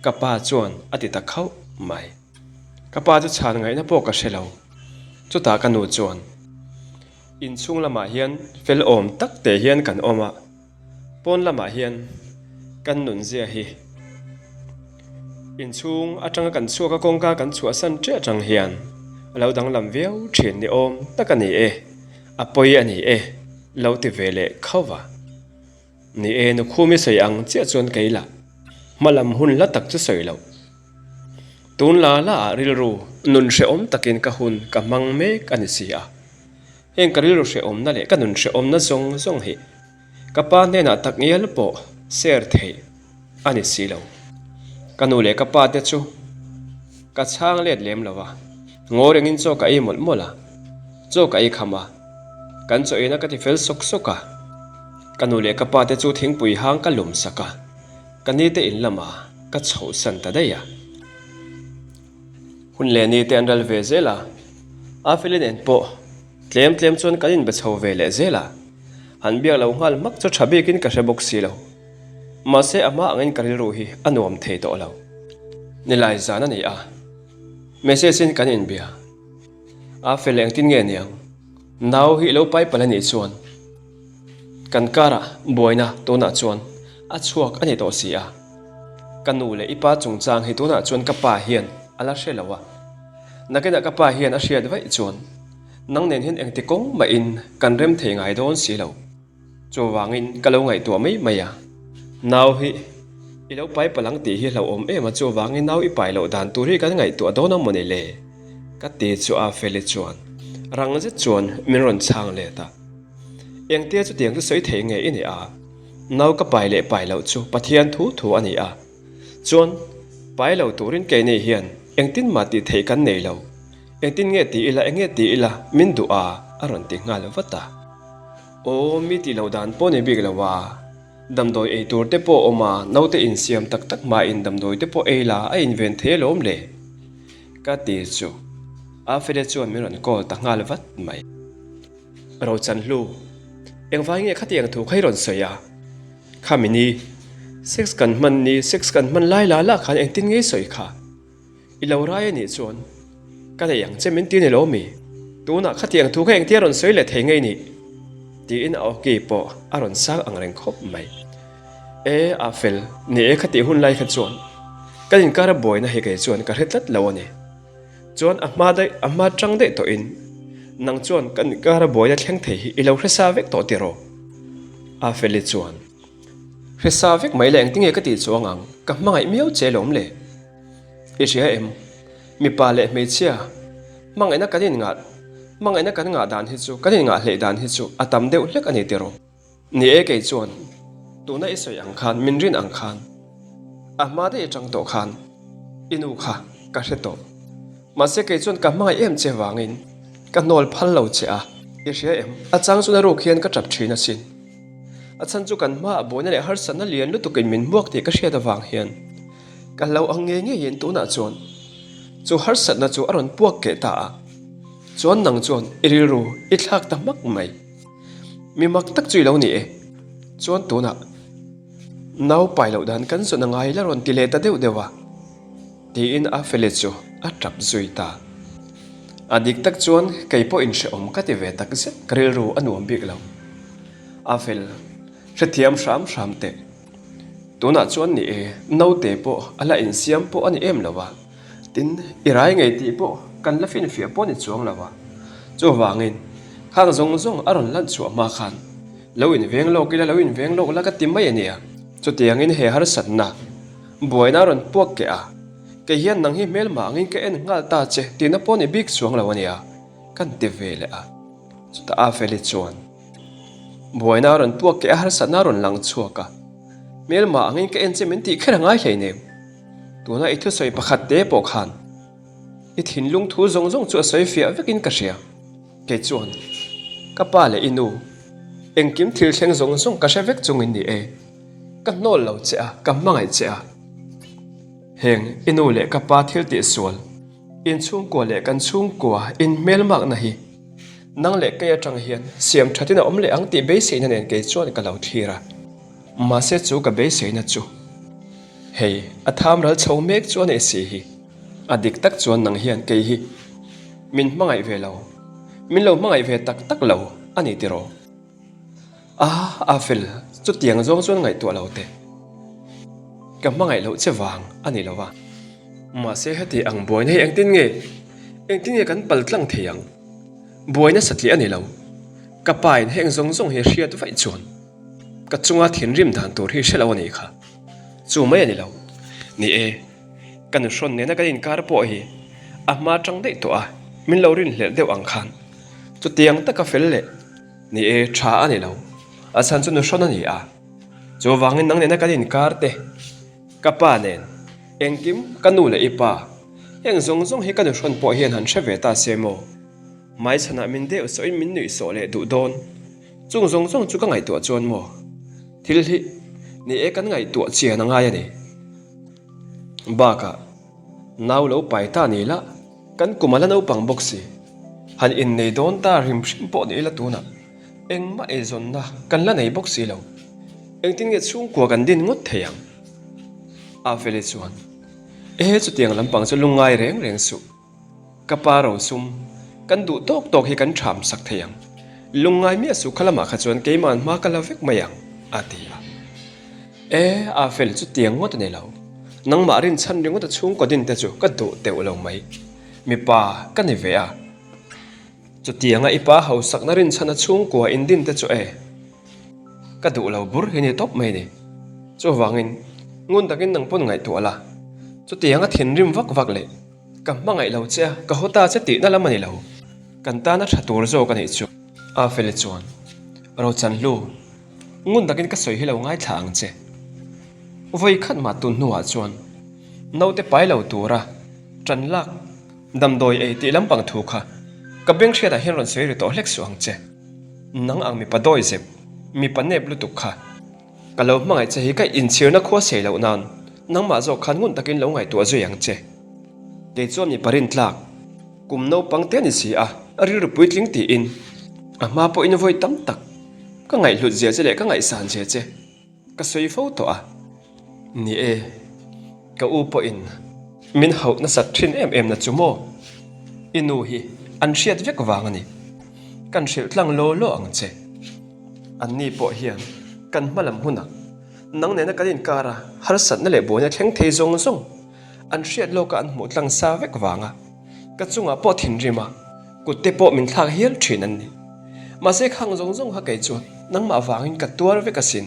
ka pa chuan a ti ta khauh mai. Ka pa chu chhan ngaihna pawh ka hre lo. Chutah ka nu chuan, Inchhung lamah hian fel awm tak teh hian kan awm a, Pawn lamah hian kan nunzia hi inchhung atanga kan chhuak a kawngka kan chhuahsan ṭiah atang hian a lo danglam viau ṭhin ni awm tak a ni e, a pawi a ni e lo ti ve leh khauh va. Ni e, Nukhumi sawi ang chiah chuan kei lah hma lam hun la tak chu sawi loh. Tun la la ah rilru nun hrehawm takin ka hun ka hmang mek a ni si a. Heng ka rilru hrehawmna leh ka nun hrehawmna zawng zawng hi Ka pa hnenah tak ngial pawh share theih a ni si lo. Ka nu leh ka pa te chu ka chhang let lem lo a, ngaw rengin chaw ka ei mawlh mawlh a, chaw ka ei kham a, kan chaw eina ka ti fel sawk sawk a. Ka nu leh ka pa te chu thingpui hang ka lum sak a, ka ni te in lamah ka chhohsan ta daih a. Hun leh ni te an ral ve zel a, Afeli nen pawh tlem tlem chuan kan inbe chho ve leh zel a, han biak lo nghal hmak chu tha bikin ka hre bawk si lo. Mahse a hma angin ka rilru hi a nuam thei tawh lo. Nilai zan a ni a, message in kan inbia. Afeli engtin nge niang? Nau hi i lo pai palh a nih chuan kan karah buaina tunah chuan a chhuak a ni tawh si a. Ka nu leh i pa chungchang hi tunah chuan ka pa hian a la hre lo a. Nakinah ka pa hian a hriat vaih chuan nang nen hian engti kawng mahin kan rem thei ngai dawn si lo. Chuvangin ka lo ngaihtuah mai mai a, nau hi i lo pai palh ang tih hi hlauhawm em a, chuvangin nau i pai loh dan tur hi kan ngaihtuah dawn a mawni le? Ka ti chu a Feli chuan rang zet chuan min rawn chhang let a. Engtia chutiang chu sawi thei nge i ni a? Nau ka pai leh pai loh chu Pathian thu thu a ni a. Chuan, pai lo turin keini hian engtin mah tih theih kan nei lo. Engtin nge ti ila, eng nge ti ila min duh a, a rawn ti nghal vat a. Aw, mi tih loh dan pawh ni bik lo a, damdawi ei tur te pawh awm a, naute insiam tak tak hmain damdawi te pawh ei la a inven thei alawm le. Ka ti chu Afele chuan min rawn call ta nghal vat mai. Rochanhlu, engvai nge khatiang thu kha i rawn sawi a? Khami ni, sex kan hman ni, sex kan hman lai la la khan engtin nge i sawi kha? I lo rai a nih chuan ka nei ang che min ti ni lo mi? Tunah khatiang thu kha engtia rawn sawi leh thei ngei nih? Tiin a awki pawh a rawn sang ang reng khawp mai. E, a fel, ni e khatih hun lai kha chuan kan inkar a buaina hi kei chuan ka hre tlat lo a ni. Chuan a hma daih, a hma tang daih tawhin nang chuan kan inkar a buaina thleng thei hi i lo hre sa vek tawh tiraw? A feli chuan, Hre sa vek mai le engtinge ka tih chuang ang, ka hmangaih miau che lawm le. I hria em? Mipa leh hmeichhia, hmangaihna kan inngah, hmangaihna kan ngah dan hi chu, kan inngah hleih dan hi chu a tam deuh hlek a ni tiraw? Ni e kei chuan, tuna i sawi ang khan, min rin ang khan, a hma daih atang tawh khan i nu kha ka hre tawh. Mahse kei chuan ka hmangaih em che vangin ka hnawl phal lo che a, i hria em? A chang chuan a ruk hian ka tap thin asin. A chhan chu kan hmaah buaina leh harsatna lian lutukin min hmuak tih ka hriat avang hian ka hlo ang ngei ngeiin tunah chuan chu harsatna chu a rawn puak keh ta a, chuan nang chuan i rilru i thlak ta hmak mai. Mi mak tak chu i lo ni e. Chuan tunah nau pai loh dan kan zawn a ngai la rawn ti leh ta deuh deuh a, tiin a feli chu a tap zui ta. A dik tak chuan kei pawh inhrehawm ka ti ve tak zet, ka rilru a nuam bik lo. A fel, hrethiam hram hram teh. Tunah chuan ni e, naute pawh a la insiam pawh a ni em lo a. Tin, i rai ngei tih pawh kan la finfiah pawh ni chuang lo a. Chuvangin, khang zawng zawng a rawn lan chhuah hma khan lo inveng lawk ila, lo inveng lawk la ka ti mai a nia. Chutiangin he harsatna buaina a rawn puak keh a, kei hian nang hi hmelmah angin ka en nghal ta che tihna pawh ni bik chuang lo a nia, kan ti ve leh a. Chutah Afeli chuan buaina a rawn puak keh a, harsatna a rawn lang chhuak a, hmelmah angin ka en che min tih kher a ngai hleinem. Tuna i thusawi pakhat te pawh khan i thinlung thu zawng zawng chu a sawi fiah vekin ka hria. Kei chuan ka pa leh i nu engkim thil thleng zawng zawng ka hre vek chungin ni e, ka hnawl lo che a, ka hmangaih che a. Heng i nu leh ka pa thil tihsual, inchhungkua leh kan chhungkua inhmelmakna hi nang leh kei atang hian siam thatin a awm leh ang tih beiseina nen kei chuan ka lo thlir a. Mahse chu ka beiseina chu Hei, a tham ral chho mek chu a nei si hi. A dik tak chuan nang hian kei hi min hmangaih ve lo, min lo hmangaih ve tak tak lo a ni tiraw? A, a fel, chutiang zawng chuan ngaihtuah lo teh. Ka hmangaih loh che vang a ni lo a. Mahse heti ang buaina hi engtin nge, engtin nge kan pal tlang thei ang? Buaina satliah a ni lo. Ka pa in heng zawng zawng hi hriat vaih chuan ka chunga thinrim dan tur hi hre lo a nih kha. Chu mai a ni lo. Ni e, ka nuhrawn nena kan inkar pawh hi a hma tang daih tawh a, min lo rinhlelh deuh ang khan chutiang taka fel leh ni e tha a ni lo. A chhan chu nuhrawn a ni a, chuvangin nang nena kan inkar te, ka pa nen engkim ka nu leh i pa heng zawng zawng hi ka nuhrawn pawh hian han hre ve ta se maw? Hmaichhanah min deuh sawhin min nuih sawh leh duh dawn. Chung zawng zawng chu ka ngaihtuah chuan maw? Thil hi ni e kan ngaihtuah chian a ngai a ni. Bakah nau lo pai ta ni la, kan kum a la naupang bawk si. Han innei dawn ta hrim hrim pawh ni ila tunah engmah eizawnna kan la nei bawk si lo. Engtin nge chhungkua kan din ngawt thei ang? Afeli chuan, Ehe chutiang lampang chu lungngai reng reng suh. Ka pa rosum, kan duh tawk tawk hi kan ṭham sak thei ang. Lungngai miah suh kha lamah kha chuan keima'n hma ka la vek mai ang, a ti a. E, a fel chu tiang ngawt a ni lo. Nangmah rinchhan ringawt a chhungkaw din te chu ka duh teuh lo mai. Mipa ka ni ve a. Chutianga i pa hausakna rinchhan a chhungkua indin te chu e, ka duh lo bur hi ni tawp mai ni. Chuvangin, ngun takin nang pawn ngaihtuah la. Chutianga thinrim vak vak leh. Ka hmangaih lo che a, ka haw ta che tihna lam a ni lo. Kan tana tha tur zawk a nih chu. A feli chuan, Rochanhlu, ngun takin ka sawi hi lo ngaithla ang che. Vawi khat mah tun hnuah chuan naute pai lo tura tan lak damdawi ei tih lampang thu kha ka beng hriatah hian rawn sawi ri tawh hlek suh ang che. Nang ang mipa dawi zep, mipa nep lutuk kha. Ka lo hmangaih che hi ka inchhirna khua sei loh nan nangmah zawk khan ngun takin lo ngaihtuah zui ang che. Kei chuan mipa rintlak, kum naupang te ni si a, rilru puitling tiin a hma pawhin vawi tam tak ka ngaihhlut zia che leh ka ngaihsan zia che ka sawi fo tawh a. Ni e, ka u pawhin min hauh nasat thin em em na chu maw? I nu hi an hriat vek vang a ni. Kan hrilh tlang law law ang che. Anni pawh hian kan hma lam hunah nang nena kan inkara harsatna leh buaina thleng thei zawng zawng an hriat lawka an hmuh tlang sa vek vanga ka chungah pawh thinrim a, kut te pawh min thlak hial thin an ni. Mahse khang zawng zawng kha kei chuan nangmah vangin ka tuar vek asin.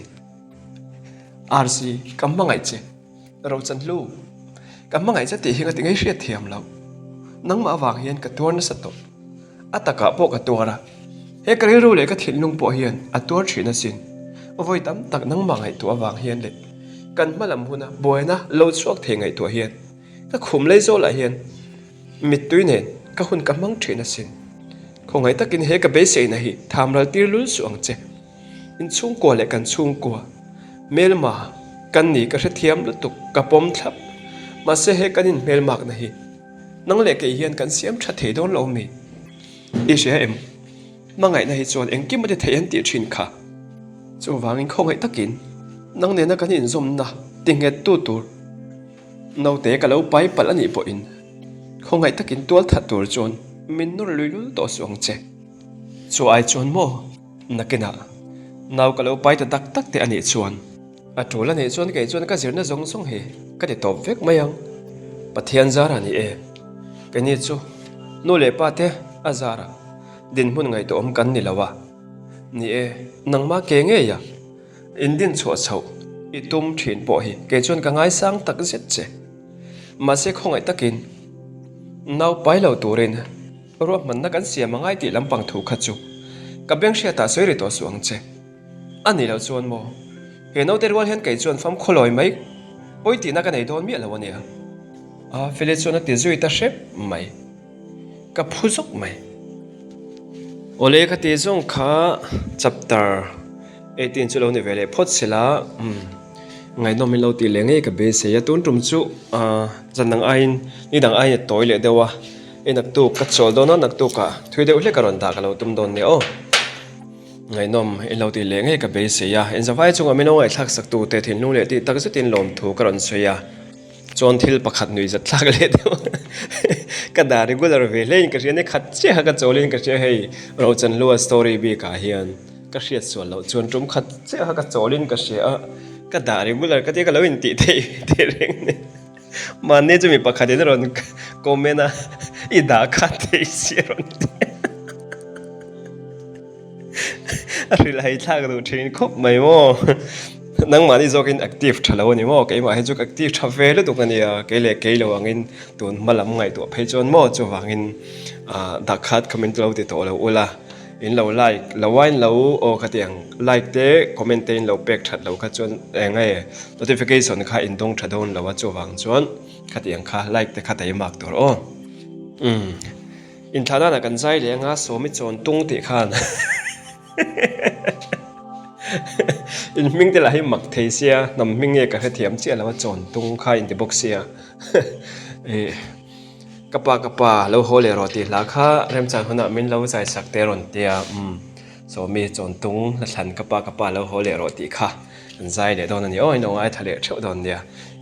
RC, ka hmangaih che. Rochanhlu, ka hmangaih che tih hi ka ti ngei hriat thiam loh. Nangmah avang hian ka tuar nasa tawh. A takah pawh ka tuar a. He ka rilru leh ka thinlung pawh hian a tuar thin asin. Vawi tam tak nangmah ngaihtuah avang hian leh kan hma lam huna buaina lo chhuak thei ngaihtuah hian ka khum lei zawlah hian mittui nen ka hun ka hmang thin asin. Khawngaih takin he ka beiseina hi thamral tir lul suh ang che. In chhungkua leh kan chhungkua hmelma kan ni ka hrethiam lutuk ka pawm thlap. Mahse he kan in hmelmakna hi nang leh kei hian kan siam tha thei dawn lo mi? I hria em? Hmangaihna hi chuan engkim a ti thei an tih thin kha. Chuvangin khawngaih takin nang nena kan inzawmna ti nghet tu tur naute ka lo pai palh a nih pawhin khawngaih takin tual that tur chuan min nawr lui lul tawh suh ang che. Chu ai chuan maw? Nakinah nau ka lo pai ta tak tak te a nih chuan a tul a nih chuan kei chuan ka zirna zawng zawng hi ka ti tawp vek mai ang. Pathian zar a ni e. Keini chu nu leh pa te a zarah dinhmun ngaihtuahawm kan ni lo a. Ni e, nangmah ke ngei a indin chhuah chhoh i tum thin pawh hi kei chuan ka ngaisang tak zet che. Mahse khawngaih takin nau pai lo turin Ruahmanna kan siam angai tih lampang thu kha chu ka beng hriatah sawi ri tawh suh ang che. A nih loh chuan maw, he naute rual hian kei chuan fam khawlawi mai pawi tihna ka nei dawn miah lo a nia. A Feli chuan a ti zui ta hrep mai. Ka phu zawk mai. Awle ka ti zawng kha chapter 18 chu lo ni ve leh phawt sela umm ngaihnawm in lo tih leh ngei ka beisei a tun tum chu ah zan dang aiin ni dang aiin a tawi leh deuh a. I naktuk ka chawl dawn a, naktukah thui deuh hlek a rawn dah ka lo tum dawn nia aw. Ngaihnawm i lo tih leh ngei ka beisei a, inzavai chungah min lo ngaihthlak sak tute thinlung leh tih tak zetin lawmthu ka rawn sawi a, chuan thil pakhat nuih zat thlak leh deuh ka dah regular ve hlein ka hria ni khat chiaha ka chawlin ka hria hei Rochanhlua story bikah hian ka hriat sual loh chuan tum khat chiaha ka chawlin ka hria a, ka dah regular ka tia ka lo intih theih teh reng nen. Mahni chu mi pakhatin a rawn comment a, i dah kha thei si a rawn ti a. A hrilhhai thlak duh thin khawp mai maw. Nangmahni zawkin active tha lo a ni maw, keimah hi chu ka active tha ve lutuk a nia, kei leh kei lo angin tun hma lam ngaihtuah phei chuan maw chuvangin dah khat comment lo ti tawh lo ula. In lo like lo a in lo aw kha ti ang like te comment te in lo pek that lo kha chuan eng nge notification kha in dawng tha dawn lo a chuvang chuan kha ti ang kha like te kha ta i mark tur aw umm in thla nana kan zai leh anga sawmi chawn tung tih khan in hming te lah hi mak thei sia hnam hming nge ka hrethiam chiah lo a chawn tung kha in ti bawk sia eh. Ka pa ka pa lo haw leh rawh tih hla kha remchang hunah min lo zai sak te rawn ti a umm sawmi chawntung hla thlan ka pa ka pa lo haw leh rawh tih kha an zai leh dawn a ni aw in lo ngaithla leh theuh dawn nia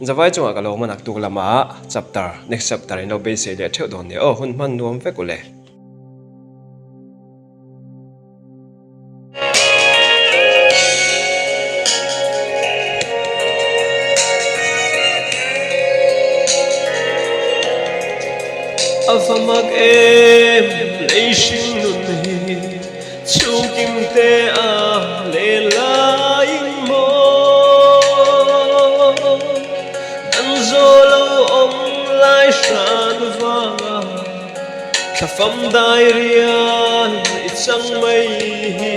zavai chungah ka lo awm a naktuk lamah chapter next chapter in lo beisei leh theuh dawn nia aw hun hman nuam vek u le. A va mak em lei hring nun hi chhungkim te a leh laiin maw Dan zaw lo awm lai hran vanga Thla fam dai rial i chang mai hi.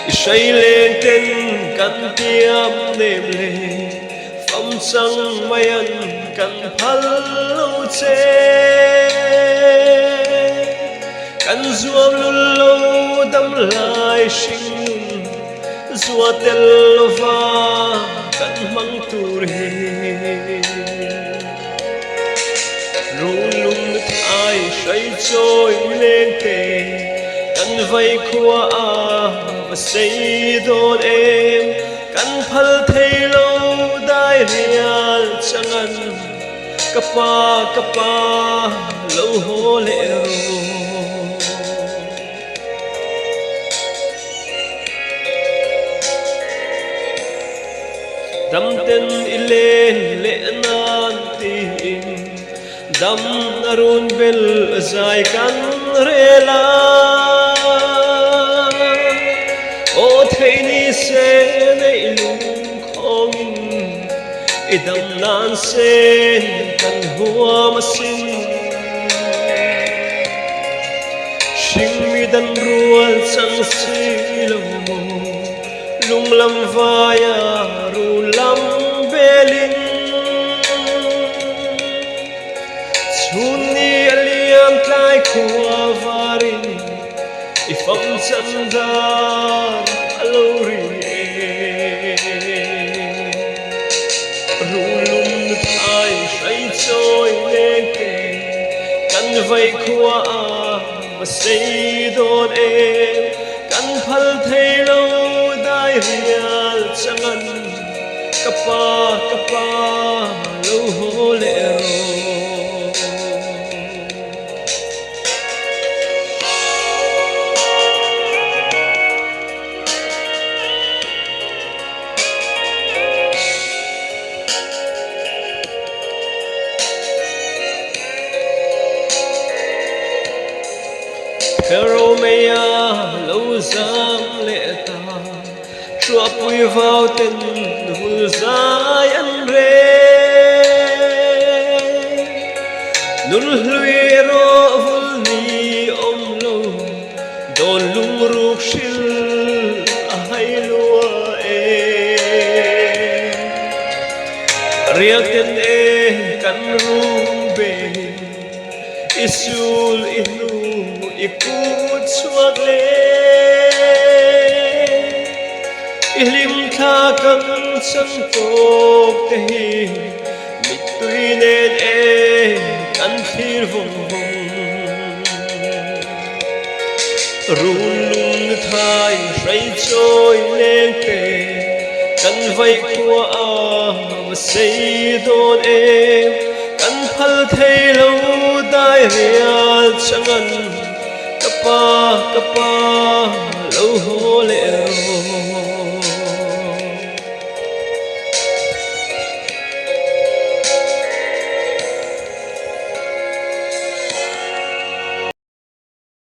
I hrei leng ten kan tiam nem le fam chang mai an kan phal lo che. Kan zuam lul lo dam lai hringnun zua tel lova kan hmang tur hi. Runglum thai hrai chawi leng te kan vai khua a va sei dawn em kan phal thei lo dai rial changan Ka pa, ka pa, lo haw leh rawh. Damten i len leh nan tiin dam a run bel zai kan rel a. Aw thei ni se neih lungkhawngin I dam nan sen kan huam asin. Hringmi dan rual chang si lo maw, lunglam vaia rul lam belin. Chhun ni a liam tlai khua varin, i fam chan dan a lo ri e. Rulum thai hrai chawi leng te kan vai khua a va sei dawn em kan phal thei lo dai rial changan ka pa ka pa lo haw leh rawh. Phero meia lo zam leh ta, Thuahpui vau ten vul zai an rel. Nun hlui erawh vul ni awm lo. Dawn lungruk hril a hai lua e. Riakten e kan rum belin i sul i hnu i kut chhuak le. I hlimthla kan chan tawk te hi mittui nen e kan thlir vawng vawng. Runlum thai hrai chawi leng te kan vaih khua a va sei dawn em kan phal thei lo dai rial changan ka pa ka pa lo haw leh rawh.